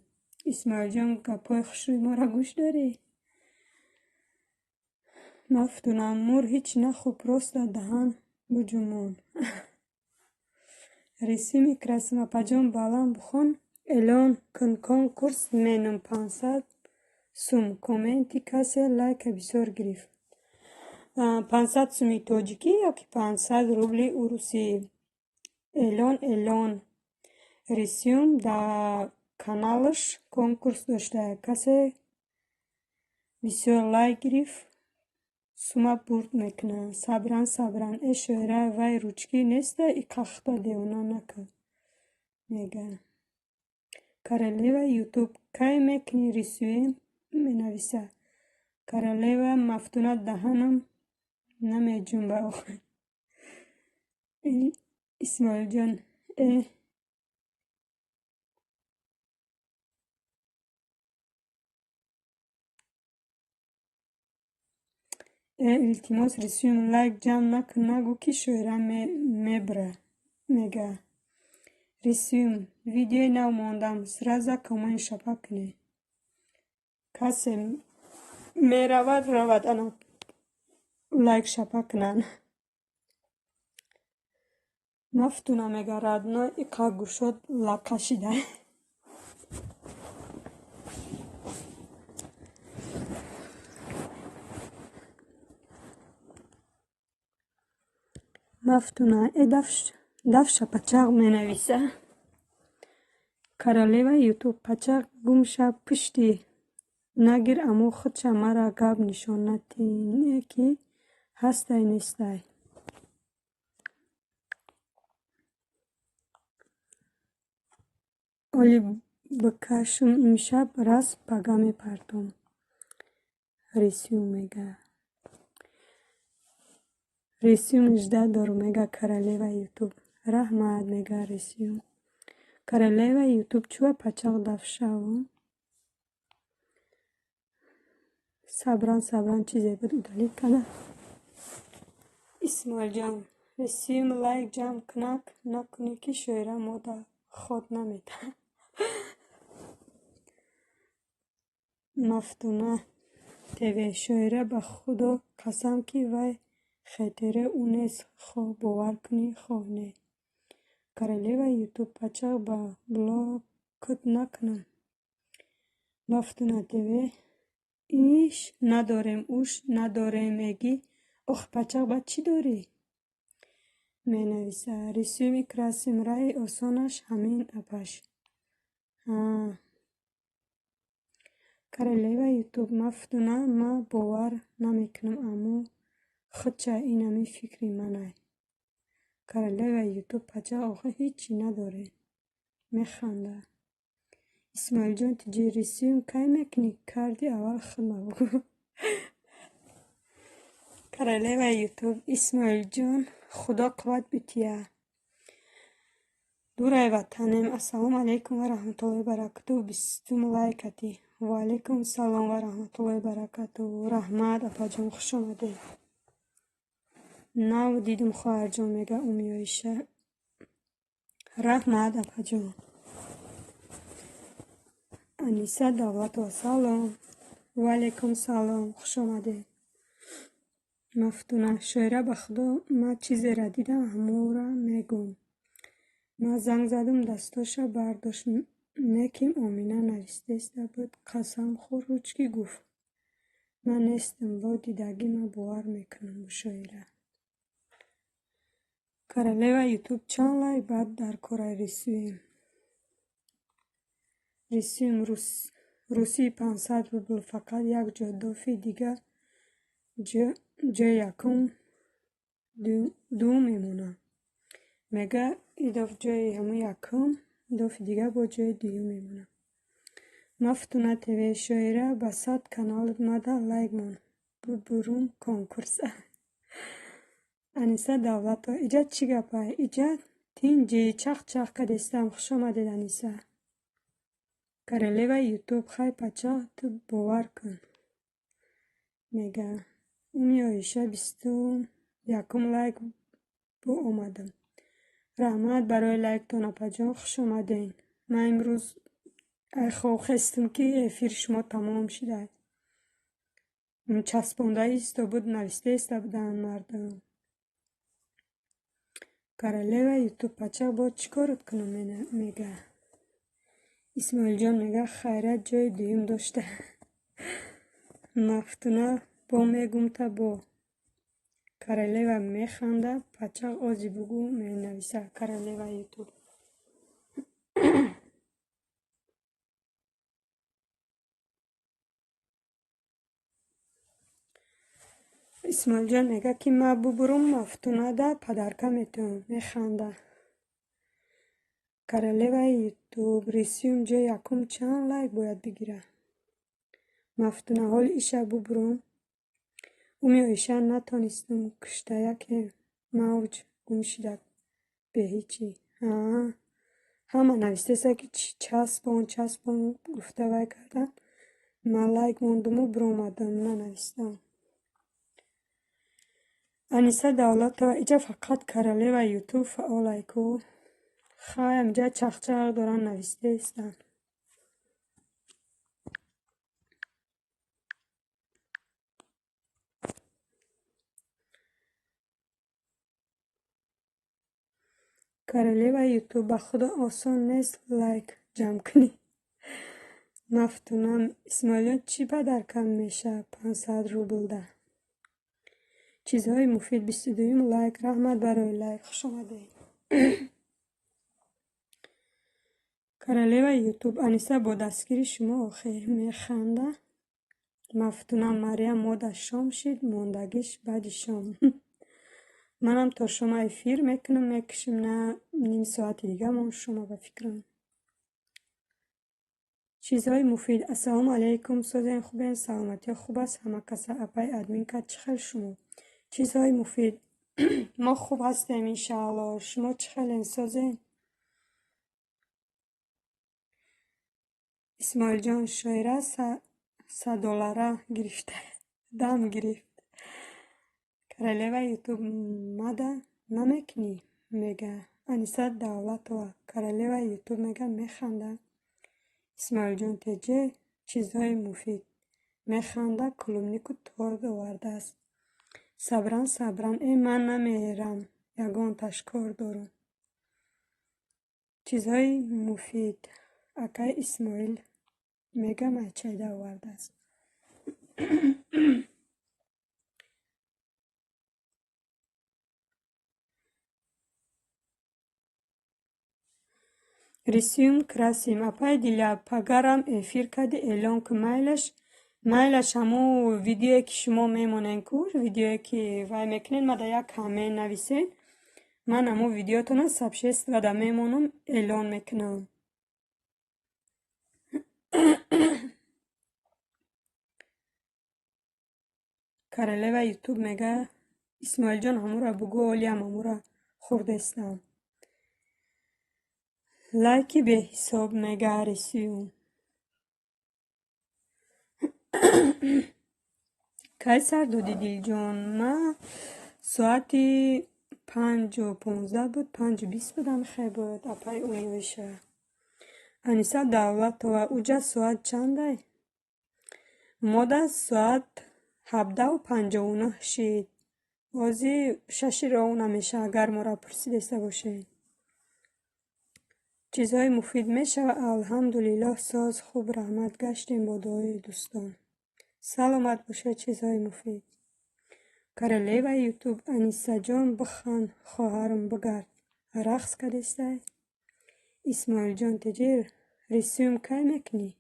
Исмоилҷон гапҳои хушрӯи моро гӯш дорӣ? Мафтуна мур ҳеч нахӯр, просто даҳан буҷумон. Рисуем красим. Апаҷон баланд бихон, эълон кун конкурс менум 500 сум. Комменти касе лайка бисёр гирифт. 500 суми тоҷикӣ ёки 500 рубли урусӣ? Эълон, эълон. Рисюм дар каналаш конкурс дошта. Касе бисёр лайк гирифт, сума бурд мекунад. Сабран, сабран. Э шоира вай ручкӣ неста и қахта девона накун. Мега. Королева Ютуб кай мекунӣ рисуем менависа. Королева Мафтуна даҳанам намеҷунба охе. Исмоилҷон э Э, илтимос, рисуем, лайк ҷамъ накун, нагӯ, ки шоира мебра, мега. Рисуем, видеои нав мондам, сразу коммент шапа кунед. Касе меравад, равад, ана лайк шапа кунанд. Мафтуна мега, родной, иқа гӯшот лақа шида. Мафтуна, э, дафша пачақ менависа. Королева Ютуб, пачақ гумша пушти нагир, аммо худша мара гап нишон натине, ки ҳастай, нестай. Оли бикашм имшаб, рас пага мепартом. Рисюм мега. Рисюм, ждать дорум, мега королева Ютуб. Раҳмат, мега Рисюм. Королева Ютуб, чуа пачақ дафшаву? Сабран, сабран, чизе буд, удалить када. Исмоилҷон, Рисюм, лайк ҷамъ кунак накунӣ, ки шоира мода ход наметаҳад. Мафтуна ТВ, шоира, ба худо қасам, ки вай хетере ӯ нест, хоҳ бовар кунӣ, хоҳ не. Королева Ютуб, пачақ ба блокат накунам. Мафтуна ТВ, иш надорем, уш надорем, мегӣ, ох, пачақ ба чӣ дорӣ? Менависа. Рисуми красим, раҳи осонаш ҳамин, апаш. Ҳа. Королева Ютуб, Мафтуна, ман бовар намекунам, аммо худча инами фикри манай. Королева Ютуб, пачақ охир ҳечӣ надоре. Механда. Исмоилҷон тиҷи, рисюм кай мекунӣ? Карди, аввал худма бугӯ. Королева Ютуб, Исмоилҷон, худо қувват бития. Дурай ватанем. Ассалому алайкум ва раҳматуллоҳи баракатуҳ. 20-ум лайкати. Ва алайкум салом ва раҳматуллоҳи баракатуҳ. Раҳмат, апаҷон, хуш омадед. Нав дидум, хоҳарҷон, мега Умиёиша. Раҳмат, апаҷон. Аниса Давлатова, салом. Ва алайкум салом, хуш омадед. Мафтуна, шоира, ба худо, ман чизеро дидам, ҳамонро мегӯм. Ман занг задум, дастоша бардошт, неким Омина навистеста буд, қасам хӯр, ручки гуфт. Ман нестам, бо дидагӣ ман бовар мекунам, мушоира. Королева Ютуб, чанд лайк баъд дар кора рисуем? Рисуем, русии 500 рубл фақат як ҷо дофи дига ҷои якум дуюм мемонад. Мега идоф ҷои ҳамун якум, дофи дига бо ҷои дуюм мемонад. Мафтуна ТВ, шоира, ба 100 каналат мада лайк мон. Бубурум конкурс. Аниса Давлатова, иҷа чӣ гапай? Иҷа тинҷи чах-чах кадестам. Хуш омадед, Аниса. Королева Ютуб, хай пачақ, ту бовар кун. Мега. Умиёиша, 21-ум лайк бо омадам. Раҳмат барои лайктон, апаҷон, хуш омадед. Ман имрӯз ай хоб хестам, ки эфири шумо тамом шида. Часпонда исто буд, нависта буданд мардум. Королева Ютуб, пачақ бо чӣ корот кунам, мега. Исмоилҷон мега, хайрат ҷои дуюм дошта. Мафтуна бо мегумта бо. Королева механда, пачақ ози бугӯ, менависа Королева Ютуб. Исмоилҷон мега, ки ман бубурум, Мафтунада подарка метавам. Механда. Королева Ютуб, рисюм ҷои якум чанд лайк бояд бигирад? Мафтуна, ҳоли иша бубурум. Умиёиша, натонистум кушта, яке мавҷ гум шида беҳичӣ. Ҳа, ҳама навистеса, ки часпон, часпон гуфта вай кардан. Ман лайк мондуму биромадам, нанавистам. Аниса Давлатова, иҷа фақат королева Ютуб фаъолай ку. Хай, амиҷа чахчах доран, навистаистанд. Королева Ютуб, ба худо осон нест лайк ҷамъ кунӣ. Мафтунам, Исмоилҷон, чӣ падаркам меша 500 рублда? Чизҳои муфид, 22-юм лайк, раҳмат барои лайк, хуш омадед. Королева Ютуб, Аниса бо дастгири шумо охир механда. Мафтунам, Марьям мода шом шид, мондагиш баъди шом. Манам то шома эфир мекунам, мекушем, на ним соати дига мон шома ба фикрам. Чизҳои муфид. Ассалому алайкум, созен, хубен, саломатиё хуб аст ҳама каса, апай админка чӣ хел шумо? Чизҳои муфид. Мо хуб ҳастем, иншаалло. Шумо чӣ хелен, созен? Исмоилҷон, шоира 100 доллара гирифта, дам гирифт. Королева Ютуб, мада намекунӣ? Мега. Аниса Давлатова, королева Ютуб мега, механда. Исмоилҷон теҷе, чизҳои муфид. Механда, клубнику торт овардааст. Сабран, сабран, э ман намерам, ягонташ кор дорам. Чизҳои муфид. Акай Исмоил мега, майчайда овардааст. Рисуем, красим. Апай Диля, пагарам эфир кади, эълон кун, майлаш, майлаш, ҳамун видеое ки шумо мемонен ку, видеое ки вай мекунед, мада як коммент нависед, ман ҳамун видеотона сообществода мемонам, эълон мекунам. Королева Ютуб мега, Исмоилҷон, ҳамура бугӯ, олиам ҳамура хурдестам. Лайки беҳисоб мега рисуем. Кай сар додӣ, Дилҷон? Ман соати 5:15 буд, 5:20 будам, хе буд, апай униёиша. Аниса Давлатова, уҷа соат чандай? Мода соат 17:59 шид. Ҳозир шаши роҳ намеша, агар моро пурсидеста бошед. Чизҳои муфид мешава, алҳамдулиллоҳ, соз, хуб, раҳмат, гаштем бо дуои дӯстон. Саломат бошед, чизҳои муфид. Королева Ютуб, Анисаҷон, биханд, хоҳарам, бигард. Рақс кардестай? Исмоилҷон теҷи, рисуем кай мекунӣ?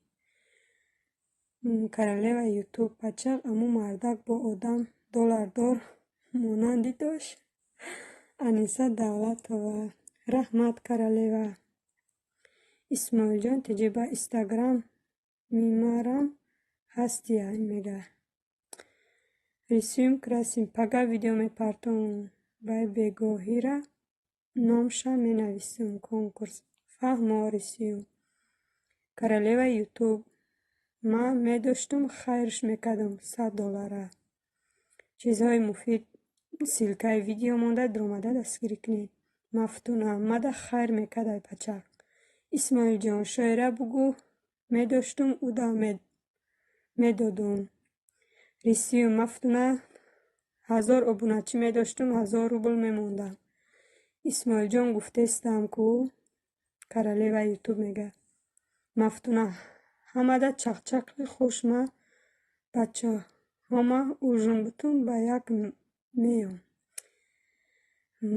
Королева Ютуб, пачақ аму мардак бо одам доллардор монандӣ дошт? Аниса Давлатова, раҳмат, королева. Исмоилҷон теҷи, ба Инстаграм мимарам ҳастия, мега. Рисуем, красим. Пага видео мепартом, вай бегоҳира номша менависам, конкурс. Фаҳмо, рисуем. Королева Ютуб, ман медоштум, хайрш мекардам 100 доллара. Чизҳои муфид, ссылкаи видео монда, дуромада дастгирӣ кунед. Мафтуна, мада хайр мекардай пачақ. Исмоилҷон, шоира бугӯ, медоштум, уда медодум. Рисуем, Мафтуна, 1000 обуначӣ медоштум, 1000 рубл мемондам. Исмоилҷон, гуфтестам ку, королева Ютуб мега. Мафтуна, ҳамада чақчақи хуш, ма бачаҳома ужин бутун ба як меём.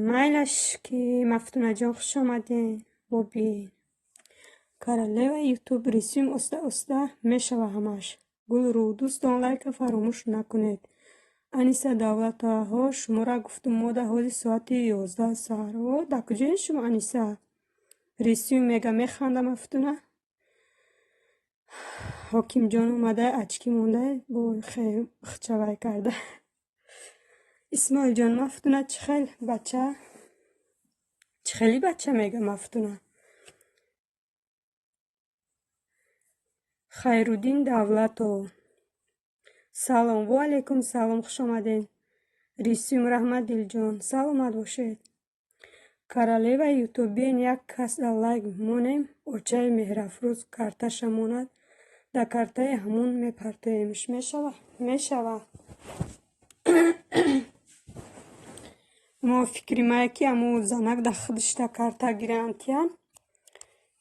Майлаш ки, Мафтунаҷон, хуш омадед, бобиен. Королева Ютуб, рисуем, оста оста мешава ҳамаш. Гулрӯ, дӯстон, лайка фаромӯш накунед. Аниса Давлатоваҳо, шуморо гуфтум, мода ҳозир соати 11 саҳар. О, дар куҷоед шумо, Аниса? Рисуем мега, механда Мафтуна. Ҳокимҷон омада, очки монда, бо хчавай карда. Исмоилҷон, Мафтуна чӣ хел бача? Чӣ хели бача мега Мафтуна. Хайруддин Давлатов. Салом, ва алайкум салом, хуш омадед. Рисюм, раҳмат, дилҷон, саломат бошед. Королева Ютуб, биен як кас да лайк монем, очаи Меҳрафрӯз карташа монад, дар картаи ҳамун мепартоемш. Мешава? Мешава. Мо фикри мае ки ҳаму занак да худашда карта гиранд тиян.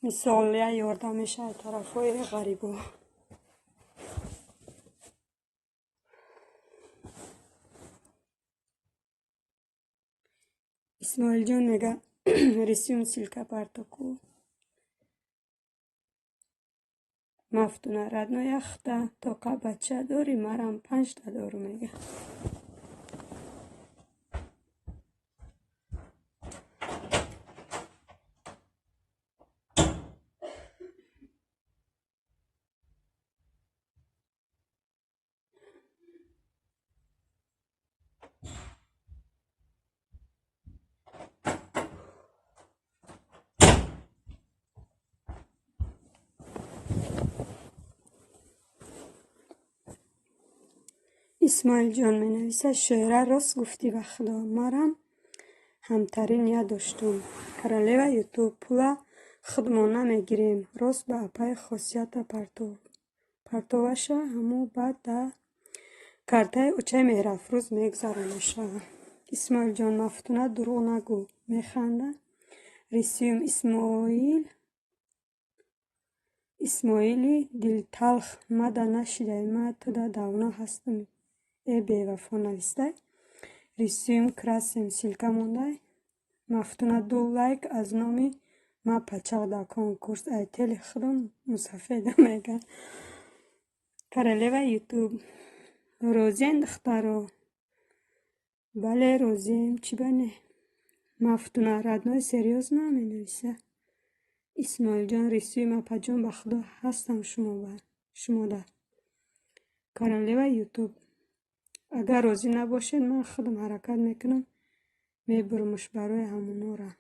Мисол, я ёрдам мешавад тарафҳои ғарибо. Исмоилҷон мега, рисюм ссылка партоку. Мафтуна, родной, яхта тоқа бача дорӣ, марам панҷта дорум, мега. Исмоилҷон менависад, шоира, рост гуфтӣ, ба худо, марам ҳамтарин ният доштум. Королева Ютуб, пула худмон намегирем, рост ба апаи хосията партоваша, ҳаму баъд да картаи очаи Меҳрафрӯз мегузаронаша. Исмоилҷон, Мафтуна, дурӯғ нагӯ, механда. Рисюм, Исмоил Исмоили дилталх, мада нашидай, ма туда давно ҳастам, э бевафо, навистай. Рисуем красим, ссылка мондай. Мафтуна, ду лайк аз номи ма пачақ дар конкурс, ай тели худам мусафеда, мега. Королева Ютуб, розиен, духтаро? Бале, розием, чӣ ба не? Мафтуна, родной, серьёзно, менависа. Исмоилҷон, рисуем, апаҷон, ба худо ҳастам шумода. Королева Ютуб, агар розӣ набошед, ман худам ҳаракат мекунам, мебурмуш барои ҳамонора.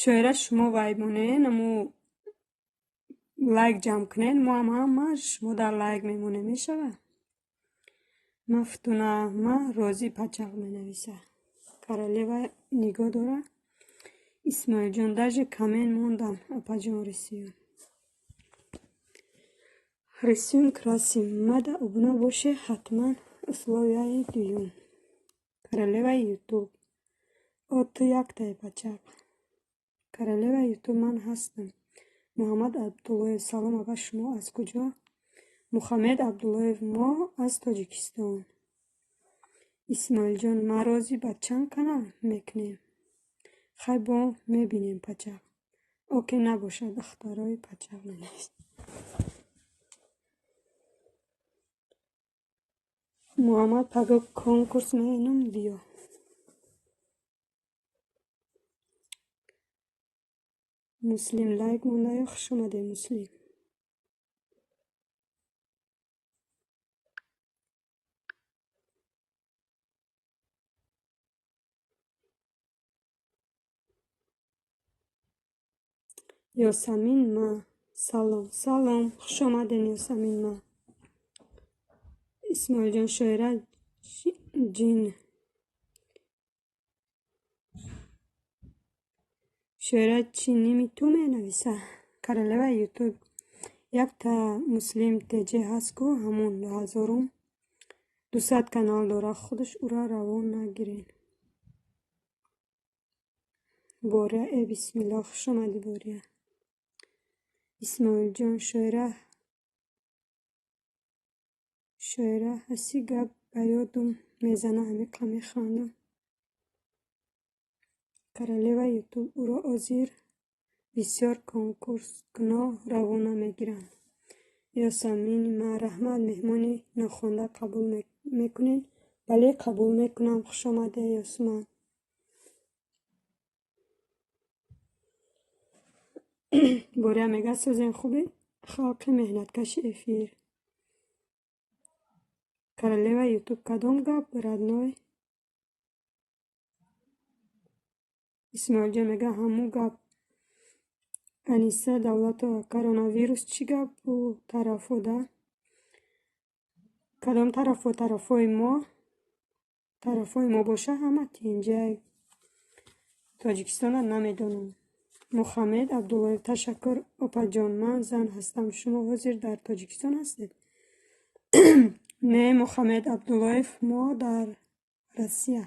Шоира, шумо вай монен, аму лайк ҷамъ кунед, мо ҳам ҳама шумо дар лайк мемонем, мешава? Мафтуна, ма розӣ, пачақ, менависа. Королева нигоҳ дора. Исмоилҷон, даже коммент мондам, апаҷон, рисюм. Рисуем красим, мада обуна боше ҳатман, условияи дуюм. Королева Ютуб, о ту яктае, пачақ. Королева Ютуб, ман ҳастам. Муҳаммад Абдуллоев, салом, апа, шумо аз куҷо? Мухаммед Абдуллоев, мо аз Тоҷикистон. Исмоилҷон, ма розӣ, ба чанд канал мекунем? Хай, бо мебинем, пачақ. Оке набошад, духтарои, пачақ, менавис. Муҳаммад, паго конкурс менам, биё. Муслим лайк мондаю, хуш омадед, Муслим. Ёсамин ма, салом, салом, хуш омадед, Ёсамин ма. Исмоилҷон, шоира ҷин. Шоира чӣ ними ту менависа? Королева Ютуб, якта Муслим ТЖ ҳаст ку, ҳамун дуҳазорум 200 канал дора, худаш ура равон нагирен. Бория, э бисмилло, хуш омадӣ, Бория. Исмоилҷон, шоира шоира ҳасӣ, гап ба ёдум мезана, ҳамиқа механдам. Королева Ютуб, ӯро озир бисёр конкурскуно равона мегиранд. Ёсамини ма, раҳмат, меҳмони нохонда қабул мекунед? Бале, қабул мекунам, хуш омадед, Ёсуман. Бория мега, созем, хубед, халқи меҳнаткаши эфир. Королева Ютуб, кадом гап, родной? Исмоилҷон мега, ҳамун гап. Аниса Давлатова, коронавирус чӣ гапу тарафода? Кадом тарафо? Тарафҳои мо? Тарафҳои мо боша ҳама тинҷай. Тоҷикистона намедонам. Мухаммед Абдуллоев: ташаккур, опаҷон, ман зан ҳастам. Шумо ҳозир дар Тоҷикистон ҳастед? Не, Мухаммед Абдуллоев, мо дар Россия.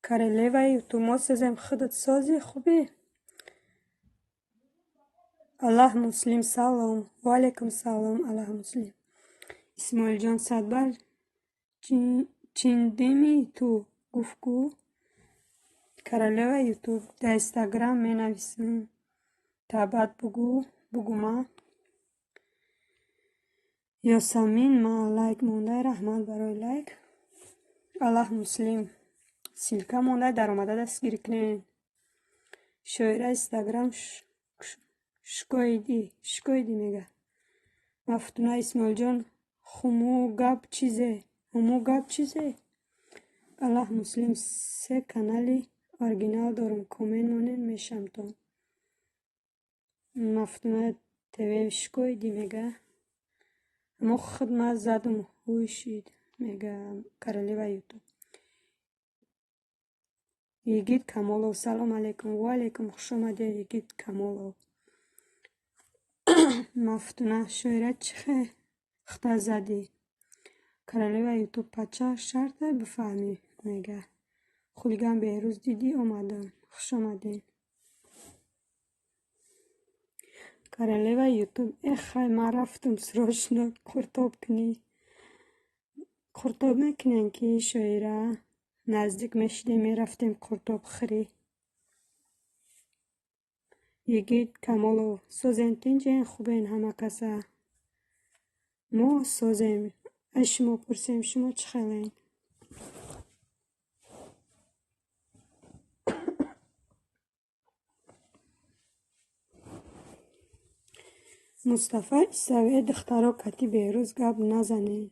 Королева Ютуб, мо созем, худат сози, хубӣ? Аллаҳ Муслим, салом. Ва алайкум салом, Аллаҳ Муслим. Исмоилҷон, садбар чиндими ту гуфт ку? Королева Ютуб, дар Инстаграм менависам. Та баъд бугӯ, бугӯма. Ёсамин ма лайк мондай, раҳмат барои лайк. Аллаҳ Муслим, ссылка мондай, даромада дастгирӣ кунед. Шоира Инстаграм шкоиди, шкоиди мега. Мафтуна Исмоилҷон, хуму гап чизе, ҳуму гап чизе? Аллаҳ Муслим, се канали оригинал дорам, коммент монед, мешамтон. Мафтуна ТВ шкоиди мега. Мо худ ма задум ҳуй шид, мега Королева Ютуб. Йигит Камолов, салом алейкум. Ва алейкум, хуш омадед, Йигит Камолов. Мафтуна, шоира чӣ хта задӣ? Королева Ютуб, пача шарте бифаҳмӣ, мега. Хулиган Беҳрӯз, дидӣ омадам. Хуш омадед. Королева Ютуб, эх хай, ман рафтам срочно қуртоб кунӣ. Қуртоб мекунем ки шоира, наздик мешидем, мерафтем қуртоб хӯрӣ. Йигит Камолов, созем, тинҷен, хубен ҳама каса? Мо созем. Аз шумо пурсем, шумо чӣ хелен? Мустафа Исаве, духтаро кати Беҳрӯз гап назанен.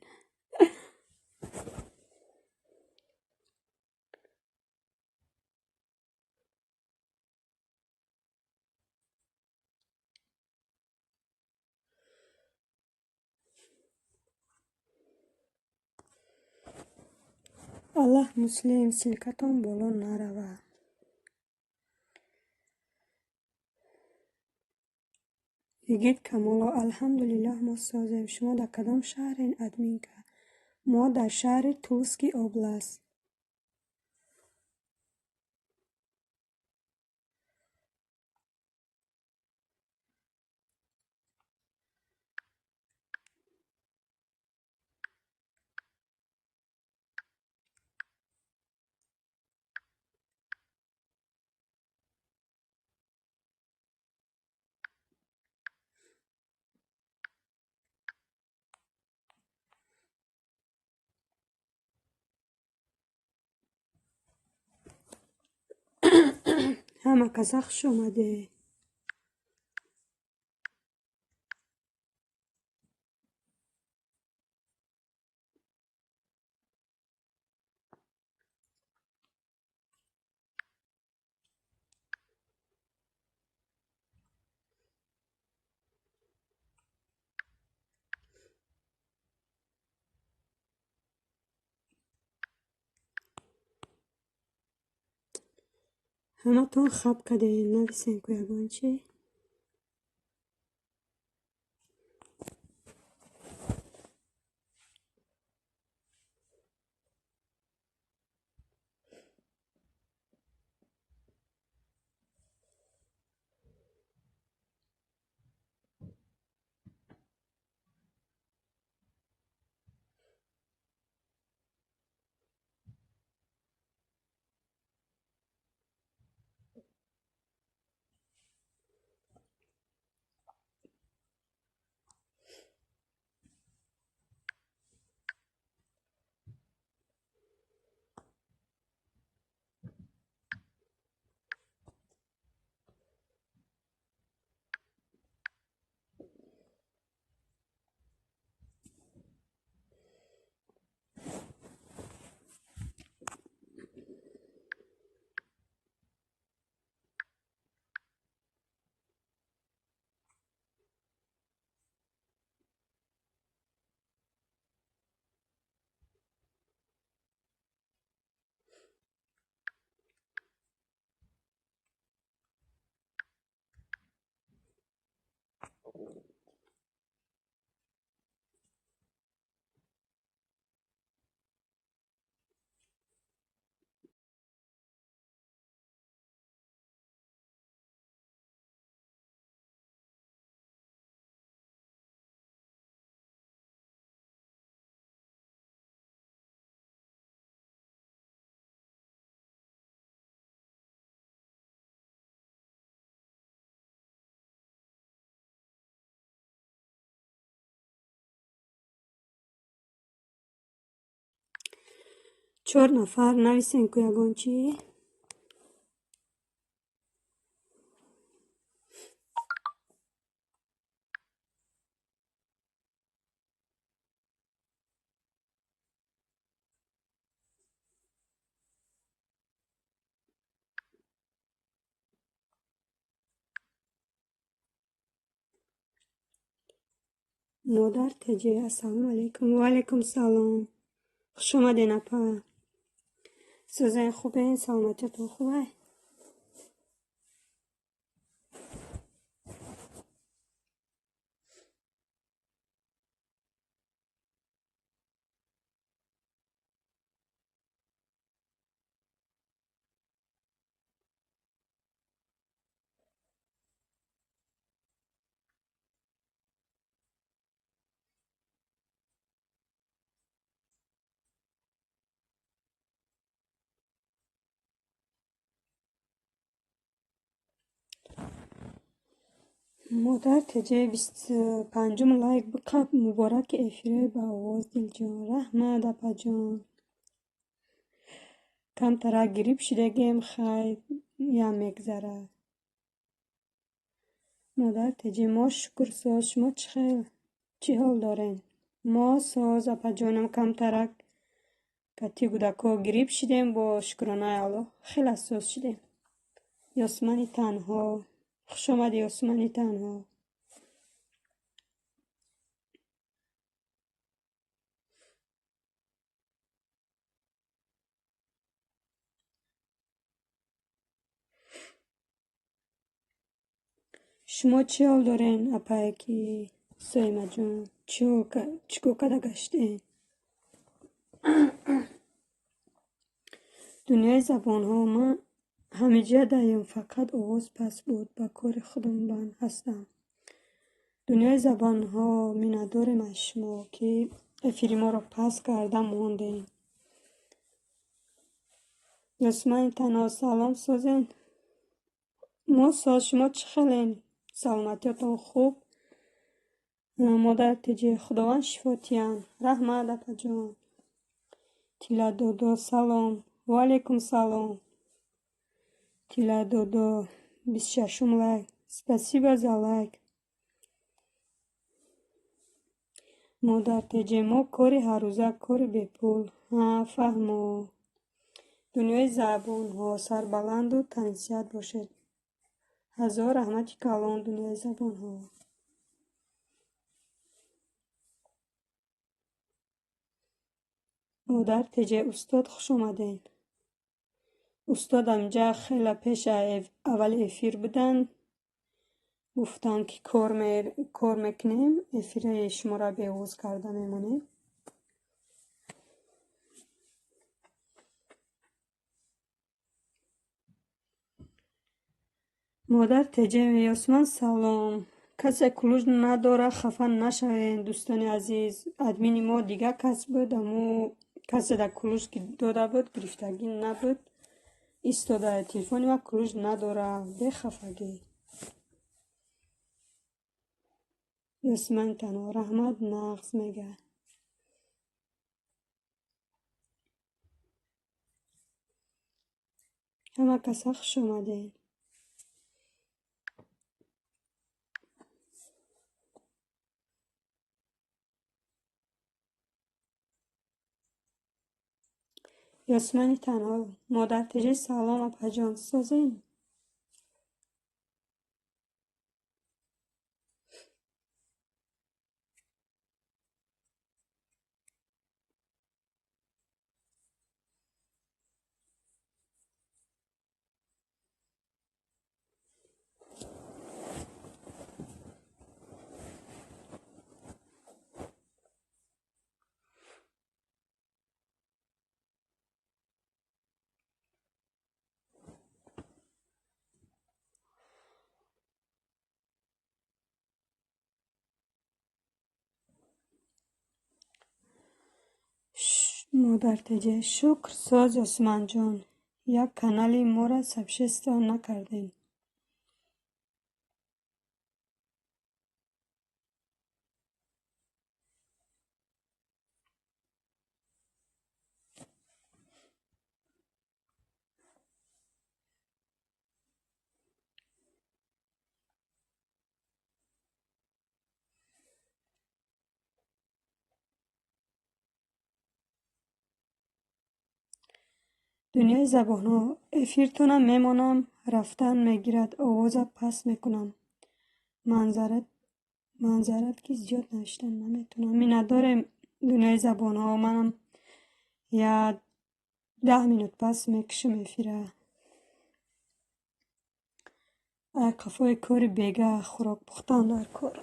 Аллаҳ Муслим, ссылкатон боло нарава. Йигит Камолов, алҳамдулиллоҳ, мо созем. Шумо дар кадом шаҳрен, админка? Мо дар шаҳри Тульский область. Ҳама каса хуш омадед. Ҳаматон хаб кардем, нависем ку ягон чи. Чор нафар нависен ку ягон чӣ. Модар Теҷе, ассалому алайкум. Ва алайкум салом. Хуш омаден, апа. Сӯзен, хубен, саломатиятон хубай? Модар Теҷе, 25-ум лайк биқаб. Мубораки эфирои ба овоз, дилҷон. Раҳмат, апаҷон. Камтарак гириб шидагем, хай, ям мегзара. Модар Теҷе, мо шукр соз, шумо чӣ хел? Чӣ ҳол дорем? Мо соз, апаҷонам, камтарак кати гудако гириб шидем, бо шукронаи Аллоҳ хеле соз шидем. Ёсмани танҳо. Хуш омадӣ, Ёсмани танҳо. Шумо чӣ ҳол дорен, апаяки Соимаҷон? Чӣ кор карда гаштен? Дунёи забонҳо. Ман ҳамиҷа даем, фақат овоз паст буд. Ба кори худам банд ҳастам. Дунёи забонҳо, миннатдорем аз шумо, ки эфири моро паст карда мондем. Ёсмани танҳо, салом, созен. Мо соз, шумо чӣ хелен? Саломатиятон хуб? Модар Теҷе, Худованд шифо тиҳанд. Раҳмат, апаҷон. Тила додо, салом. Ва алайкум салом. Тила додо, 26-ум лайк. Спасибо за лайк. Модар Теҷе, мо кори ҳаррӯза, кори бепул. Ҳа, фаҳмо. Дунёи забонҳо, сарбаланду тансиҳат бошед. Ҳазор раҳмати калон, дунёи забонҳо. Модар Теҷе, устод, хуш омадед. Устод амҷа хеле пеш аввали эфир буданд. Гуфтанд, ки кор мекунем, эфири шуморо беовоз карда мемонем. Модар Теҷе, Ёсман, салом. Касе кулуҷ надора, хафа нашавед, дӯстони азиз. Админи мо дигар кас буд, аммо касе дар кулуҷ ки дода буд, гирифтагӣ набуд. Истода, телефони ма кулуҷ надора, бехафагӣ. Ёсман танҳо, раҳмат, нағз мега. Ҳама каса хуш омадед. Ёсмани танҳо, Модар Теҷе, салом, апаҷон, созен? Модар Теҷе, шукр соз, Ёсманҷон. Як канали моро сабшество накардем. Дунёи забонҳо. Эфиртонам мемонам, рафтан мегирад, овоза паст мекунам. Манзарат ки зиёд навиштан наметавонам. Миннатдорем, дунёи забонҳо. Манам я 10 минут пас мекушам эфира. Ай қафои кори бега хӯрок пухтан дар кор.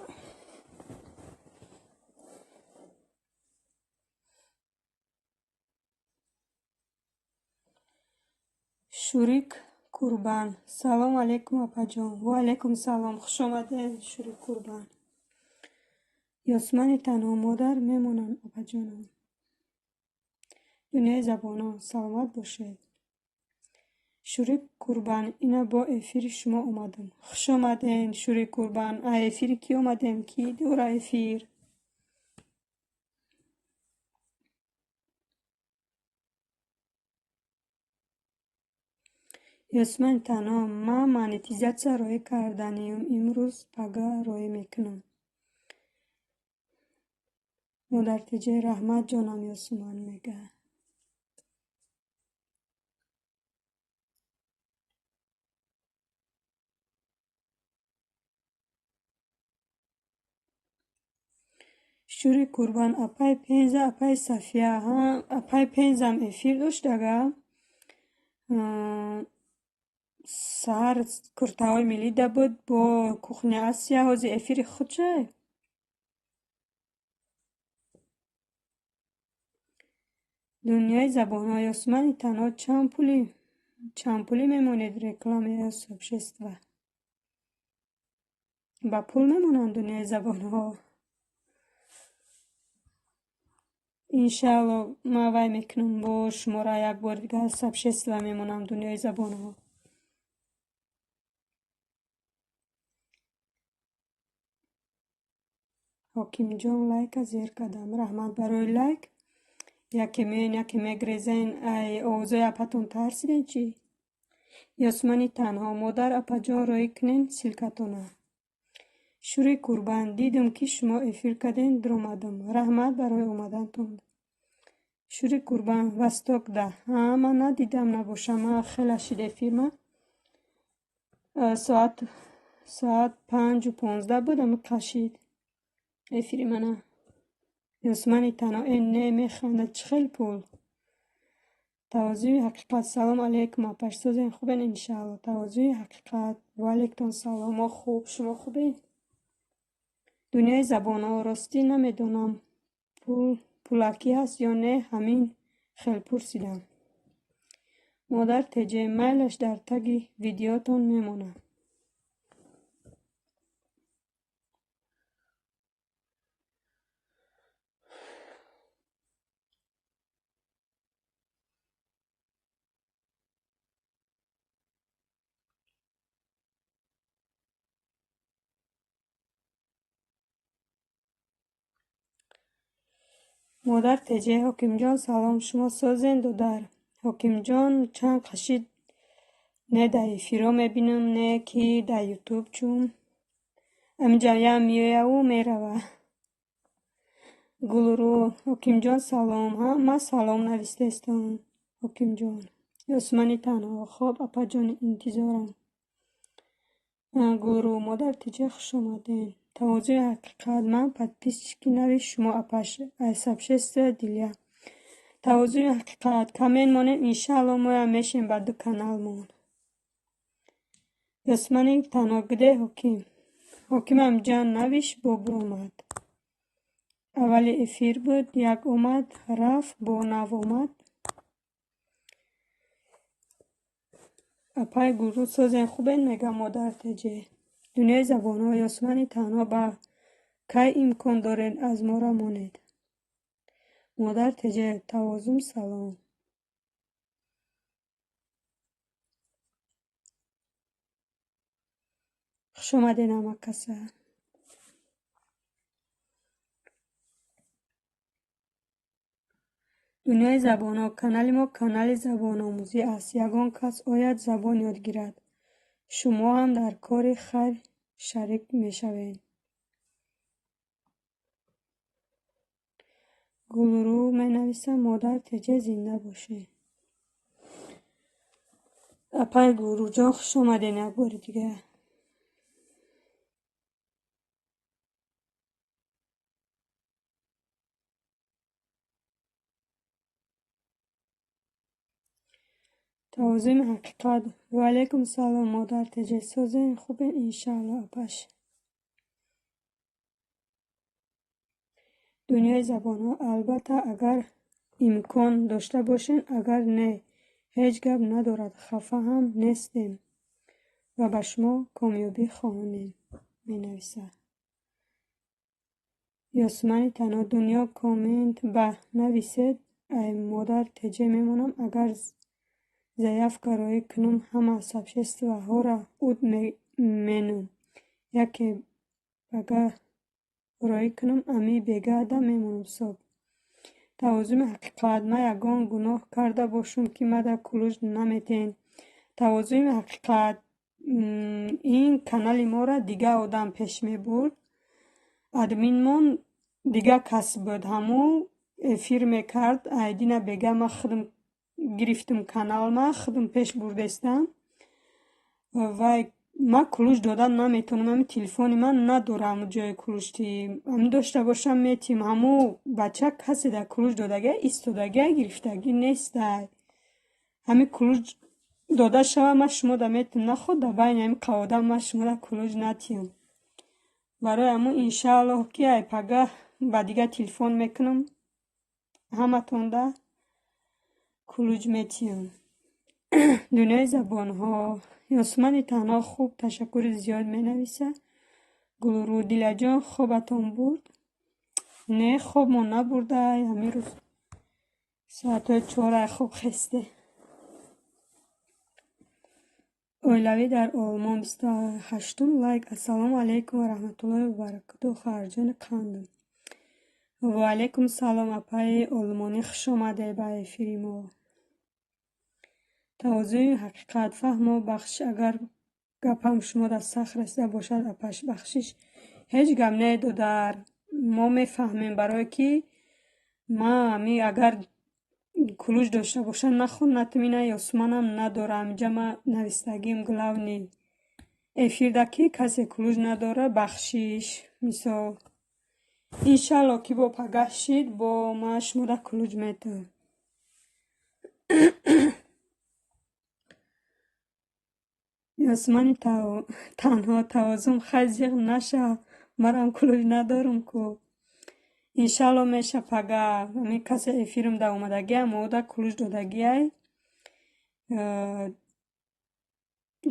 Шурик Курбан. Салом алейкум, апаҷон. Ва алейкум салом. Хуш омадед, Шурик Курбан. Ёсмани танҳо модар мемонам, апаҷонам. Дунёи забонҳо. Саломат бошед. Шурик Курбан, ина бо эфири шумо омадам. Хуш омадед, Шурик Курбан. А эфири кӣ омадем? Кӣ дора эфир? Ёсмани танҳо, ман монетизатсия роҳӣ карданиюм. Имрӯз пага роҳӣ мекунам. Модар Теҷе, раҳмат ҷонам, Ёсуман мега. Шури Курбан, апаи Пенза, апаи Сафия. Ҳа, апаи Пензам эфир дошт ага. Саҳар куртаҳои миллида буд бо кухня Асия. Ҳозир эфири худшай. Дунёи забонҳо. Ёсмани танҳо, чанд пулӣ мемонед реклама ё сообщество? Ба пул мемонанд дунёи забонҳо. Иншаалло ман вай мекунам бо шуморо як бори дигар сообщество мемонам дунёи забонҳо. Ҳокимҷон лайка зер кардам. Раҳмат барои лайк. Яке меоен, яке мегрезен. Ай овозои апатон тарсиден чӣ? Ёсмани танҳо, модар апаҷон роҳӣ кунен ссылкатона. Шури Курбан, дидум ки шумо эфир карден, дуромадам. Раҳмат барои омадантон. Шури Курбан, Восток да. Ҳа, ман надидам набошам. Ман хела шид эфирма. Соат 5:15 буд, ами қашид эфири мана. Ёсмани танҳо, э не механдад, чӣ хел пул? Тавозӯи ҳақиқат. Салом алейкум, апаш. Созен хубен иншаалло. Тавозӯи ҳақиқат. Ва алейкум салом. Мо хуб, шумо хубед? Дунёи забонҳо. Ростӣ намедонам пулакӣ ҳаст ё не, ҳамин хел пурсидам. Модар Теҷе, майлаш дар таги видеотон мемонам. Модар Теҷе, Ҳокимҷон салом, шумо созен додар. Ҳокимҷон чанд қашид не дар эфирҳо мебинам, не ки дар ютуб, чун аминҷа ям меояву мерава. Гулрӯ, Ҳокимҷон салом. Ҳа, ман салом навистаистам, Ҳокимҷон. Ёсмани танҳо, хоб апаҷони интизорам. Гулрӯ, модар Теҷе хуш омадед. Тавозӯи ҳақиқат, ман подписчики нави шумо апаш. Ай сообщество Дилия. Тавозӯи ҳақиқат, коммент монем, иншаалло моям мешем ба ду каналмон. Ёсмани танҳо, где Ҳоким? Ҳокимам ҷан навиш бо буромад. Аввали эфир буд, як омад, рафт, бо нав омад. Апаи Гулрӯ созен хубен мега модар Теҷе. Дунёи забонҳо. Ёсмани танҳо, ба кай имкон доред аз мора монед? Модар Теҷе, тавозум салом. Хуш омадед ҳама каса. Дунёи забонҳо. Канали мо канали забономӯзӣ аст. Ягон кас ояд забон ёд гирад. Шумо ҳам дар кори хайр шарик мешавед. Гулрӯ менависам, модар Теҷе зинда бошед. Апай Гулрӯҷон, хуш омаден як бори дига. Тавозуни ҳақиқат. Ва алайкум салом, модар теҷе, созен, хубен, иншаалло, апаш. Дунёи забонҳо. Албатта, агар имкон дошта бошен, агар не, ҳеҷ гап надорад, хафа ҳам нестем ва ба шумо комёбӣ хоҳонем, менависад. Ёсумани танҳо. Дунё коммент ба нависед, ай модар теҷе мемонам, агар заявка роӣ кунам, ҳама сообществоҳоро уд менум. Яке бага роӣ кунам, ами бегаҳда мемонам соб. Тавозуни ҳақиқат. Ман ягон гуноҳ карда бошум, ки мада ключ наметен? Тавозуни ҳақиқат. Ин канали моро дигар одам пеш мебурд. Админмон дигар кас буд. Ҳамун эфир мекард. Айдина бега ман худам гирифтум каналма, худам пеш бурдестам. Вай ман ключ додан наметавонам, ҳами телефони ман надорам ҷои ключти. Ҳами дошта бошам, метиҳем. Ҳамун бача касе дар ключ додагия, истодагия, гирифтагӣ нестай. Ҳами ключ дода шава, ман шумода метиҳам. Наход дар байни ҳами қаводам ман шумода ключ натиҳам. Барои ҳамун, иншааллоҳ, ки ай пагаҳ ба дигар телефон мекунам, ҳаматонда ключ метиҳам. Дунёи забонҳо. Ёсумани танҳо. Хуб, ташаккури зиёд, менависад. Гулрӯ. Дилаҷон, хобатон бурд? Не, хобмон набурдай. Ҳамин рӯз соатҳои 4 ай хоб хесте. Оилавӣ дар Олмон, 28-ум лайк. Ассалому алайкум ва раҳматуллоҳи ва баракатуҳ, хоҳарҷони қандам. Ва алайкум салом, апаи олмонӣ, хуш омадед ба эфири мо. Тавозуи ҳақиқат. Фаҳмо, бахшиш, агар гапам шумода сахт расида бошад, апаш, бахшиш. Ҳеҷ гап не, додар. Мо мефаҳмем, барое ки ман ами агар ключ дошта бошам, наход натим, ина Ёсуманам надорам. Инҷа ман навистагим главный эфирда, ки касе ключ надора, бахшиш. Мисол, иншалло, ки бо пагаҳ шид, бо ман шумода ключ метавам. Ёсумани танҳо. Тавозун, хай, зиқ нашав, манам ключ надорам ку. Иншалло, меша пагаҳ. Ами касе эфирам да омадагиам, ода ключ додагиай,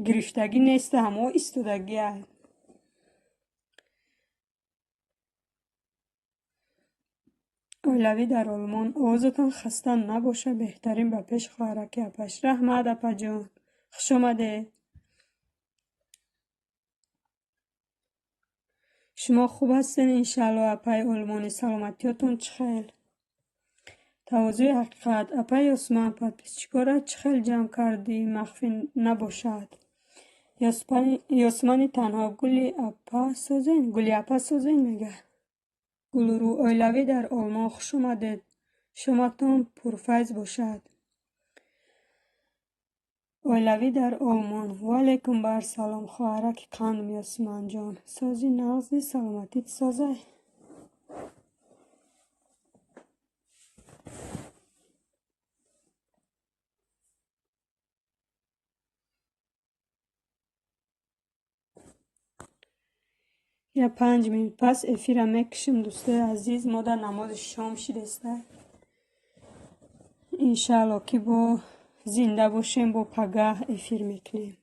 гирифтагӣ неста, ҳамо истодагиай. Оилавӣ дар Олмон. Овозатон хаста набошад, беҳтарин, ба пеш, хоҳараки апаш. Раҳмат, апаҷон, хуш омадед. Шумо хуб ҳастед, иншаалло, апаи олмонӣ, саломатиётон чӣ хел? Тавозуи ҳақиқат. Апаи Ёсуман, подписчикҳоро чӣ хел ҷамъ кардӣ, махфӣ набошад? Ёсумани танҳо. Гули апа созен, Гули апа созен, мега. Гулрӯ. Оилавӣ дар Олмон, хуш омадед, шоматон пурфайз бошад. Оилавӣ дар Олмон. Ва алайкум бар салом, хоҳараки қандам Ёсуманҷон. Сози, нағзи, саломатит созай? Я 5 минут пас эфира мекушем, дӯстои азиз, мо дар намози шом шидеста. Иншаалло, ки бо зинда бошем, бо пагаҳ эфир мекунем.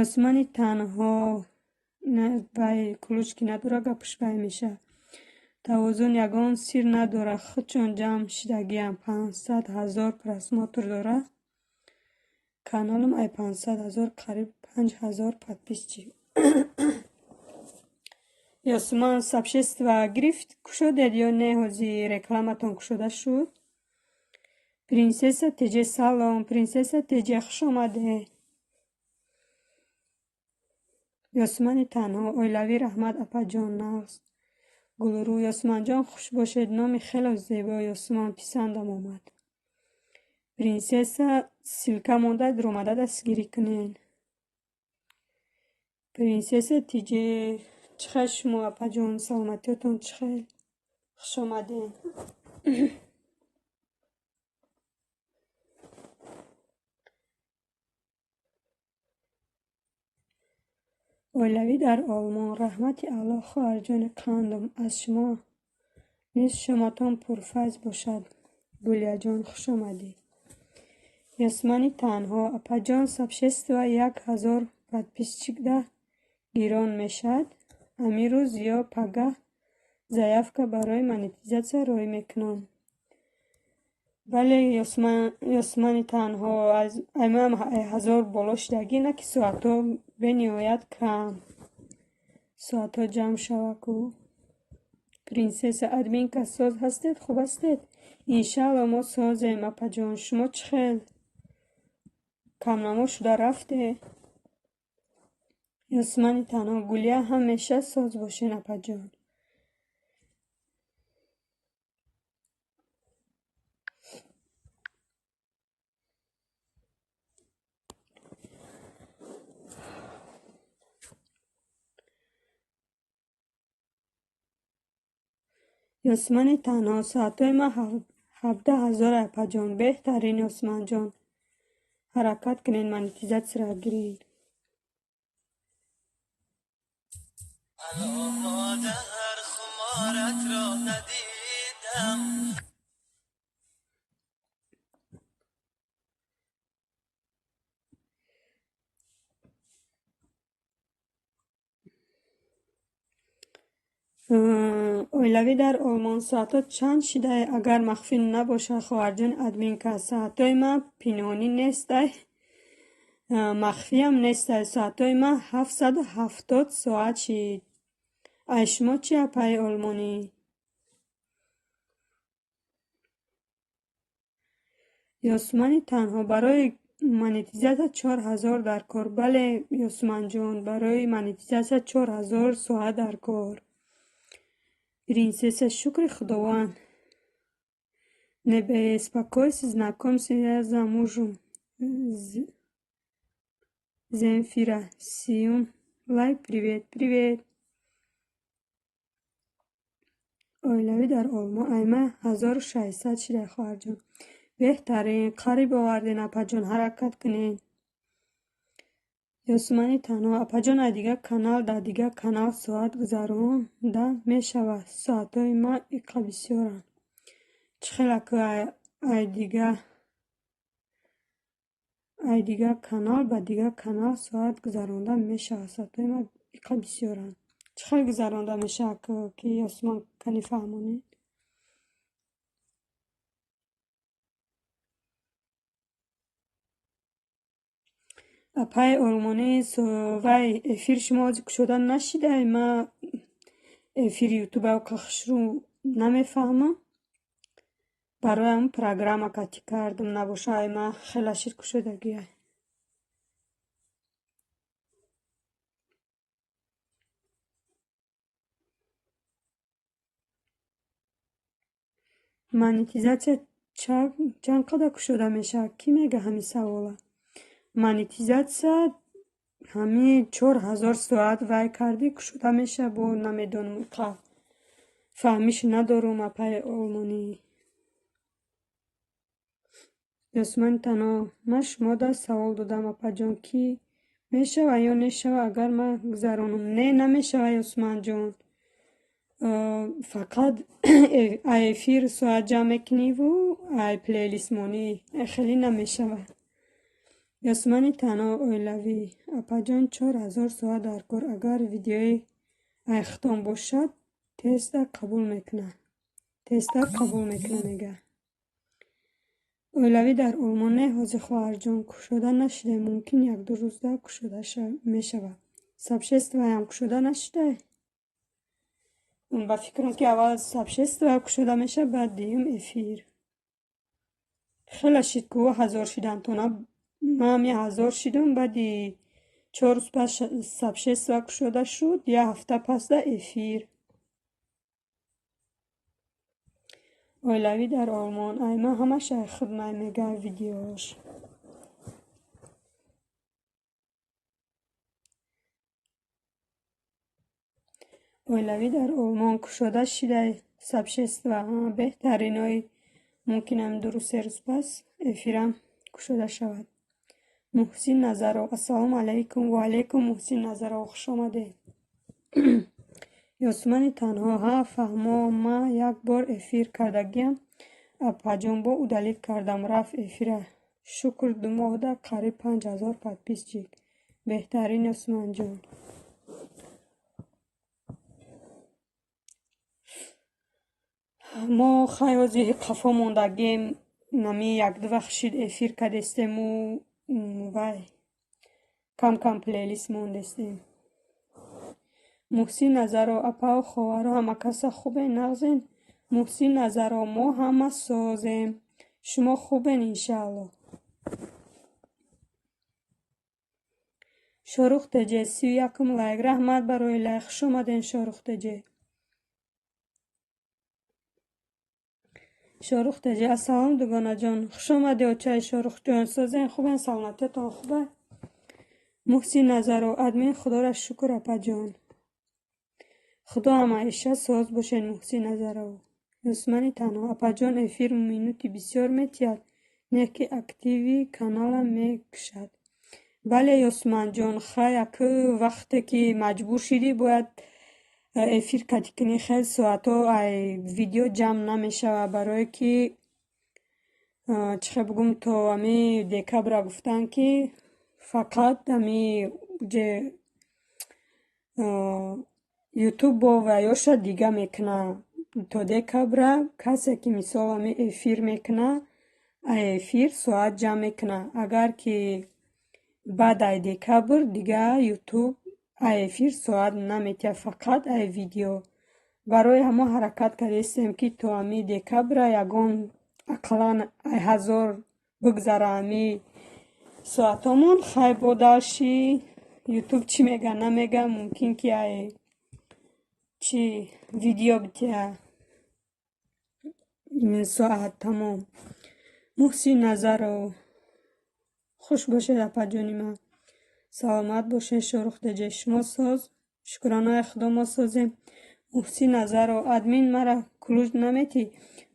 Ёсумани танҳо. Вай ключ ки надора, гапаш вай мешавад. Тавозун ягон сир надорад, худшон ҷамъ шидагиам, 500 000 просмотр дорад каналам, ай 500 000 қариб 5000 подписчик. Ёсуман, сообщество гирифт, кушодед ё не? Ҳози рекламатон кушода шуд. Принсесса Теҷе, салом, Принсесса Теҷе, хуш омадед. Ёсумани танҳо. Оилавӣ, раҳмат, апаҷон, нағз. Гулрӯ. Ёсуманҷон, хуш бошед, номи хело зебо, Ёсуман, писандам омад. Принсесса, ссылка монда, дуромада дастгирӣ кунед. Принсесса Тиҷе, чӣ хел шумо, апаҷон, саломатиётон чӣ хел? Хуш омадед. Оилавӣ дар Олмон. Раҳмати Аллоҳ, хоҳарҷони қандам, аз шумо низ шоматон пурфайз бошад. Гулияҷон, хуш омадӣ. Ёсмани танҳо. Апаҷон, сообщество 1000 подписчик да гирон мешавад. Ҳамин рӯз ё пагаҳ заявка барои монетизатсия роҳӣ мекунам. Бале, Ёсмани танҳо, аймаам 1000 боло шидагӣ, на ки соатҳо бениҳоят кам. Соатҳо ҷамъ шава ку. Принсесса, админка, соз ҳастед, хуб ҳастед? Иншаалло, мо созем, апаҷон. Шумо чӣ хел? Камнамо шуда рафте? Ёсмани танҳо. Гулия, ҳамеша соз бошен, апаҷон. Ёсмани танҳо. Соатҳои ман 17 000, апаҷон. Беҳтарин, Ёсманҷон. Ҳаракат кунед, монетизатсияро гиред. Ало модар, хуморат ро надидам. Оилавӣ дар Олмон, соатҳо чанд шидае, агар махфӣ набошад, хоҳарҷони админка? Соатҳои ман пинҳонӣ нестай, махфиам нестай. Соатҳои ман 770 соат шид. Ай шумо чӣ, апаи олмонӣ? Ёсмани танҳо. Барои монетизатсия 4000 дар кор. Бале, Ёсманҷон, барои монетизатсия 4000 соат дар кор. Принсесса, шукри Худованд. Не беспокойся, знакомься, я замужем. Земфира, сиюм лайк, привет, привет. Оилавӣ дар Олмон, айма 1600 шидай, хоҳарҷон. Беҳтарин, қариб оварден, апаҷон, ҳаракат кунед. Ёсмани танҳо. Апаҷон, ай дигар канал дар дигар канал соат гузаронда мешавад. Соатҳои ман иқа бисёранд. Чӣ хела ку ай дигар канал ба дигар канал соат гузаронда мешавад? Соатҳои ман иқа бисёранд. Чӣ хел гузаронда мешавад ку, ки Ёсман, кани фаҳмонед? Апаи олмонӣ, вай эфир шумо ҳозир кушода нашидай? Ман эфири ютуба хушрӯ намефаҳмам. Барои ҳамн программа катӣ кардам, набоша ай ман хела шир кушодагиай. Монетизатсия чанд қадар кушода мешавад? Кӣ мега ҳамин савола? Монетизатсия ҳамин 4000 соат вай кардӣ, кушода мешавад, бо намедонам, иқа фаҳмиш надорум, апаи олмонӣ. Ёсмани танҳо. Ман шумода савол додам, апаҷон, ки мешавад ё нешавад, агар ман гузаронам? Не, намешавад, Ёсманҷон. Фақат ай эфир соат ҷамъ мекуниву ай плейлист монӣ, хеле намешавад. Ёсмани танҳо. Оилавӣ. Апаҷон, 4000 соат дар кор. Агар видеои айхтон бошад, тезтар қабул мекунад. Тезтар қабул мекунад, мега. Оилавӣ дар Олмон. Не, ҳозир, хоҳарҷон, кушода нашидай. Мумкин як-ду рӯзда кушода мешавад. Сообществоям кушода нашидай? Ба фикрам, ки аввал сообщество кушода мешавад, баъд дуюм эфир. Хеле шид ку 1000 шидан тона. Ман 1000 шидум, баъди 4 рӯз пас сообщество кушода шуд, як ҳафта пас да эфир. Оилавӣ дар Олмон. Ай ман ҳамааш ай худмай мега видеош. Оилавӣ дар Олмон кушода шидай сообщество. Беҳтаринои мумкинам 2 рӯз, 3 рӯз пас эфирам кушода шавад. Муҳсин Назаров, ассалому алайкум. Ва алайкум, Муҳсин Назаров, хуш омадед. Ёсумани танҳо. Ҳа, фаҳмо, ман як бор эфир кардагиам, апаҷон, бо удалить кардам, рафт эфира. Шукр, 2 моҳда қариб 5000 подписчик. Беҳтарин, Ёсуманҷон. Мо хай ҳози қафо мондагием, нами якду вақт шид эфир кардестему вай кам-кам плейлист мондестем. Муҳсин Назаров, апау хоҳаро, ҳамакаса хубен, нағзен? Муҳсин Назаров, мо ҳама созем. Шумо хубен, иншаалло. Шорух Теҷе, 31-ум лайк. Раҳмат барои лайк. Хуш омаден, Шорух Теҷе. Шорух Теҷе, ассалом, дугонаҷон. Хуш омадӣ, очаи Шорухҷон. Созен, хубен, саломатиятон хуба? Муҳсин Назаров, админ, худоро шукр, апаҷон. Худо ҳамаиша соз бошед, Муҳсин Назаров. Ёсумани танҳо. Апаҷон, эфир минути бисёр метиҳад, не ки активи канала мекушад. Бале, Ёсуманҷон, хай акы вақте ки маҷбур шидӣ, бояд эфир катӣ кунӣ. Хел соатҳо ай видео ҷамъ намешавад, барое ки чӣ хел бугум, то ами декабра гуфтанд, ки фақат ами ҷе Ютуб бо ваёша дига мекуна. То декабра касе ки мисол ами эфир мекуна, ай эфир соат ҷамъ мекуна. Агар ки баъд ай декабр дига Ютуб ай эфир соат наметиҳад, фақат ай видео. Барои ҳамо ҳаракат кардастем, ки то ами декабра ягон ақаллан ай 1000 бигзара ами соатҳомон. Хай, бо дальше Ютуб чӣ мега, намега, мумкин ки ай чӣ видео битиҳа соат тамом. Муҳсин Назаров, хуш бошед, апаҷони ман. Саломат бошед, Шорух Теҷе. Шумо соз? Шукронаи Худо, мо созем. Муҳсин Назаров, админ, мара ключ наметӣ?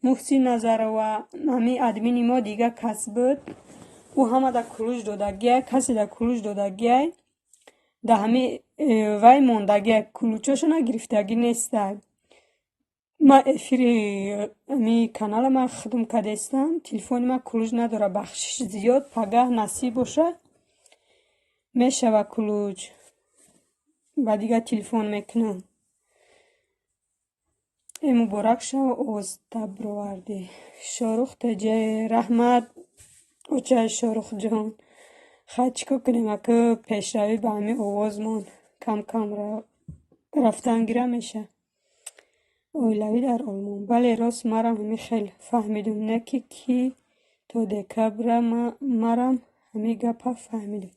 Муҳсин Назарова, ами админи мо дига кас буд. Ӯ ҳамада ключ додагиай, каседа ключ додагиай. Да ҳами вай мондагиай, ключошона гирифтагӣ нестай. Ман эфири ами канала ман худм кардастам, телефони ман ключ надорад, бахшиш зиёд, пагаҳ насиб боша мешава ключ. Ба дигар телефон мекунам. Э, муборак шава, овозта бировардӣ. Шорух Теҷе, раҳмат, очаи Шорухҷон. Хай, чӣ кор кунем, акы пешравӣ ба ҳамин овозмон кам-кам рафтан гира меша. Оилавӣ дар Олмон. Бале, рост, марам ҳамин хел фаҳмидум, не ки то декабра марам ҳамин гапа фаҳмидум.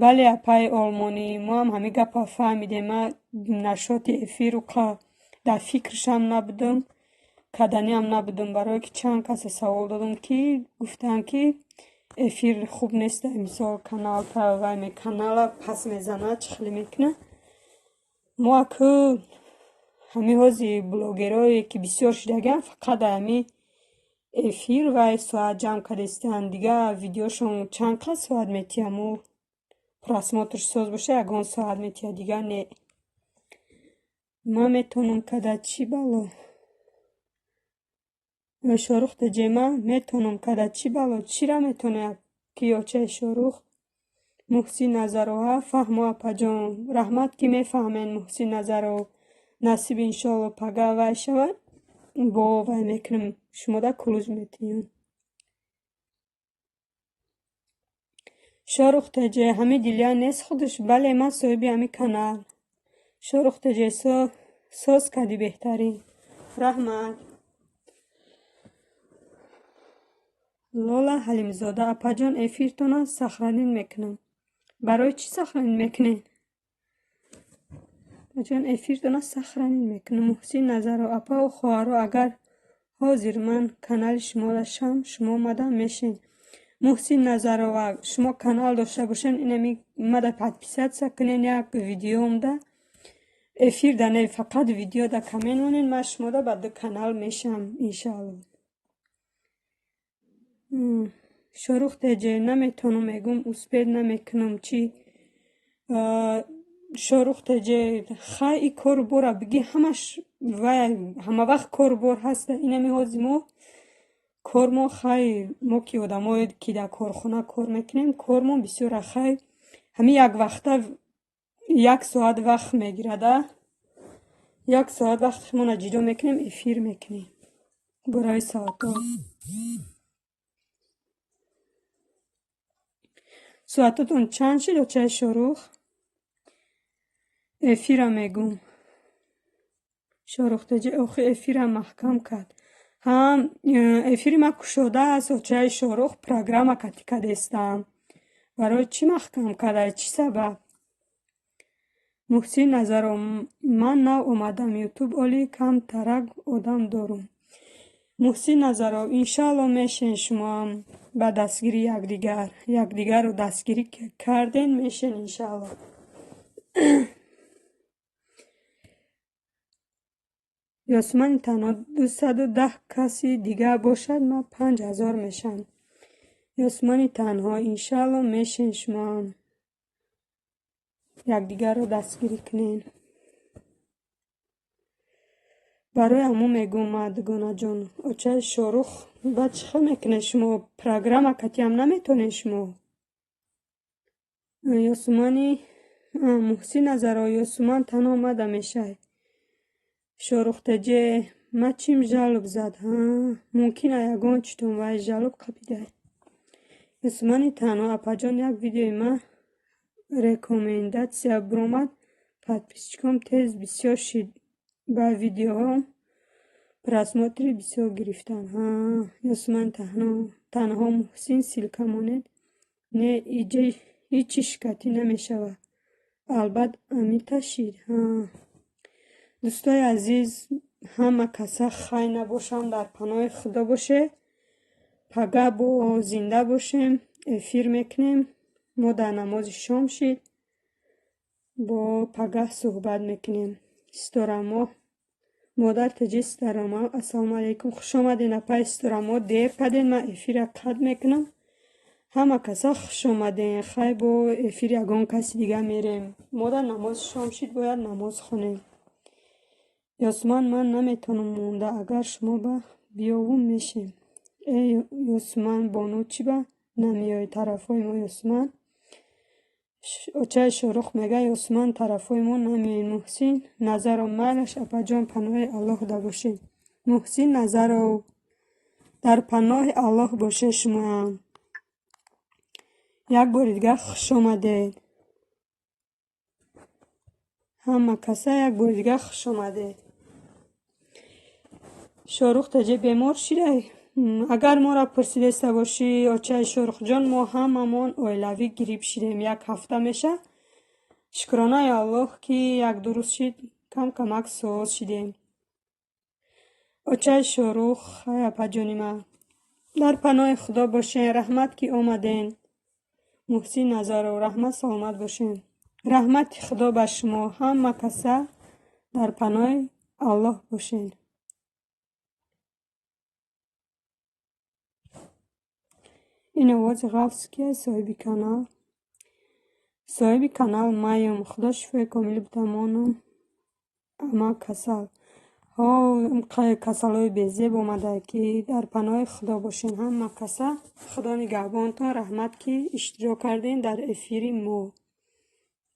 Бале, апаи олмонӣ, моам ҳамин гапа фаҳмидем. Ман нашоти эфиру дар фикршам набудам, каданиам набудам, барое ки чанд каса савол додам, ки гуфтанд, ки эфир хуб нест, мисол каналта вай канала пас мезанад, чӣ хеле мекунад. Мо акы ҳамин ҳози блогерое ки бисёр шудагианд, фақат дар ҳамин эфир вай соат ҷамъ кардастанд, дигар видеошон чанд қад соат метиҳад, мо просмотрш соз боша, ягон соат метиҳад, дигар не. Ман метавонам када чӣ бало? Шорух Теҷе, ман метавонам када чӣ бало? Чира метавонӣ ки, очаи Шорух? Муҳсин Назаров, ҳа, фаҳмо, апаҷон. Раҳмат, ки мефаҳмен, Муҳсин Назаров. Насиб, иншоалло, пагаҳ вай шавад, бо вай мекунем, шумода ключ метиҳем. Шорух Теҷе, ҳамин Дилия нест худаш? Бале, ман соҳиби ҳамин канал. Шорух Теҷе, соз кардӣ, беҳтарин. Раҳмат. Лола Ҳалимзода, апаҷон, эфиртонро сохранить мекунам. Барои чӣ сохранить мекунед? Апаҷон, эфиртонро сохранить мекунам. Муҳсин Назаров, апаву хоҳаро, агар Ҳозир ман канали шуморо шам, шумо омада мешин. Муҳсин Назарова, шумо канал дошта бошен, инами мада подписаться кунен, як видеомда эфирда не, фақат видеода коммент монен, ман шумода ба ду канал мешам, иншаалло. Шорух теҷе, наметонам, мегум, успеть намекунам, чӣ? Шорух теҷе, хай, и кору бора бигӣ, ҳамаш вай, ҳамавақт кору бор ҳаста. Инами ҳози мо кормо, хай, мо ки одамое ки дар корхона кор мекунем, кормон бисёра. Хай, ҳамин як вақта як соат вақт мегирада, як соат вақтмона ҷудо мекунем, эфир мекунем бораи соатҳо. Соатотон чанд шуд, очаи Шорух? Эфира мегум. Шорух теҷе, охи эфира маҳкам кард. Ҳа, эфири ма кушода аст, очаи Шорух, программа кати кадестам. Барои чӣ маҳкам кардай, чӣ сабаб? Муҳсин Назаров, ман нав омадам ютуб, оли камтарак одам дорум. Муҳсин Назаров, иншаалло, мешен шумоам ба дастгирии якдигар. Якдигарро дастгирӣ карден, мешен, иншаалло. Ёсумани танҳо, 210 каси дигар бошад, ман 5000 мешам. Ёсумани танҳо, иншаалло, мешен шумоам. Якдигарро дастгирӣ кунен. Барои ҳамон мегӯм, ма, дугонаҷон, очаи Шорух, баъд чӣ хел мекунед шумо? Программа катиам наметонед шумо. Ёсумани Муҳсин Назаров, Ёсуман танҳо омада мешай. Шорух теҷе, ма чим жалоб зад? Ҳа, мумкин а ягон читон вай жалоб қапидай. Ёсумани танҳо, апаҷон, як видеои ма рекомендация биромад, подписчиком тез бисёр шид, ба видеоҳом просмотри бисёр гирифтан. Ҳа, Ёсумани танҳо, Муҳсин, ссылка монед. Не, иҷа ҳичи шикатӣ намешавад. Албат, амита шид. Ҳа. Дӯстои азиз, ҳама каса хай набошам, дар паноҳи Худо боше. Пага бо зинда бошем, эфир мекунем. Мо дар намози шом шид. Бо пагаҳ суҳбат мекунем. Ситорамо, модар теҷи Ситорамо, ассалому алайкум, хуш омаден, апаи Ситорамо, дер карден, ман эфира қатъ мекунам. Ҳама каса хуш омаден. Хай, бо эфир ягон каси дига мерем. Мо дар намози шом шид, бояд намоз хонем. Ёсуман, ман наметонам монда, агар шумо ба биёвум, мешем. Э, Ёсуман бону, чӣ ба намеоӣ тарафҳои мо, Ёсуман? Очаи Шорух мега, Ёсуман, тарафҳои мо намеоед. Муҳсин Назаров, майлаш, апаҷон, паноҳи Аллоҳ да бошед. Муҳсин Назаров, дар паноҳи Аллоҳ бошед шумоям. Як бори дигар хуш омадед. Ҳама каса як бори дигар хуш омадед. Шорух теҷе, бемор шидай? Агар моро пурсидеста бошӣ, очаи Шорухҷон, мо ҳамамон оилавӣ грипп шидем, як ҳафта меша. Шукронаи Аллоҳ, ки як ду рӯз шид, кам камак соз шидем. Очаи Шорух, ай апаҷони ман, дар паноҳи Худо бошен, раҳмат, ки омаден. Муҳсин Назаров, раҳмат, саломат бошен. Раҳмати Худо ба шумо, ҳама каса дар паноҳи Аллоҳ бошен. Ин овози ғафс кия, соҳиби канал? Соҳиби канал маем. Худо шифои комил битамонам. Ама касал. Ҳо, касалҳои безеб омада, ки дар паноҳи Худо бошен ҳама каса. Худо нигаҳбонтон, раҳмат, ки иштирок кардем дар эфири мо.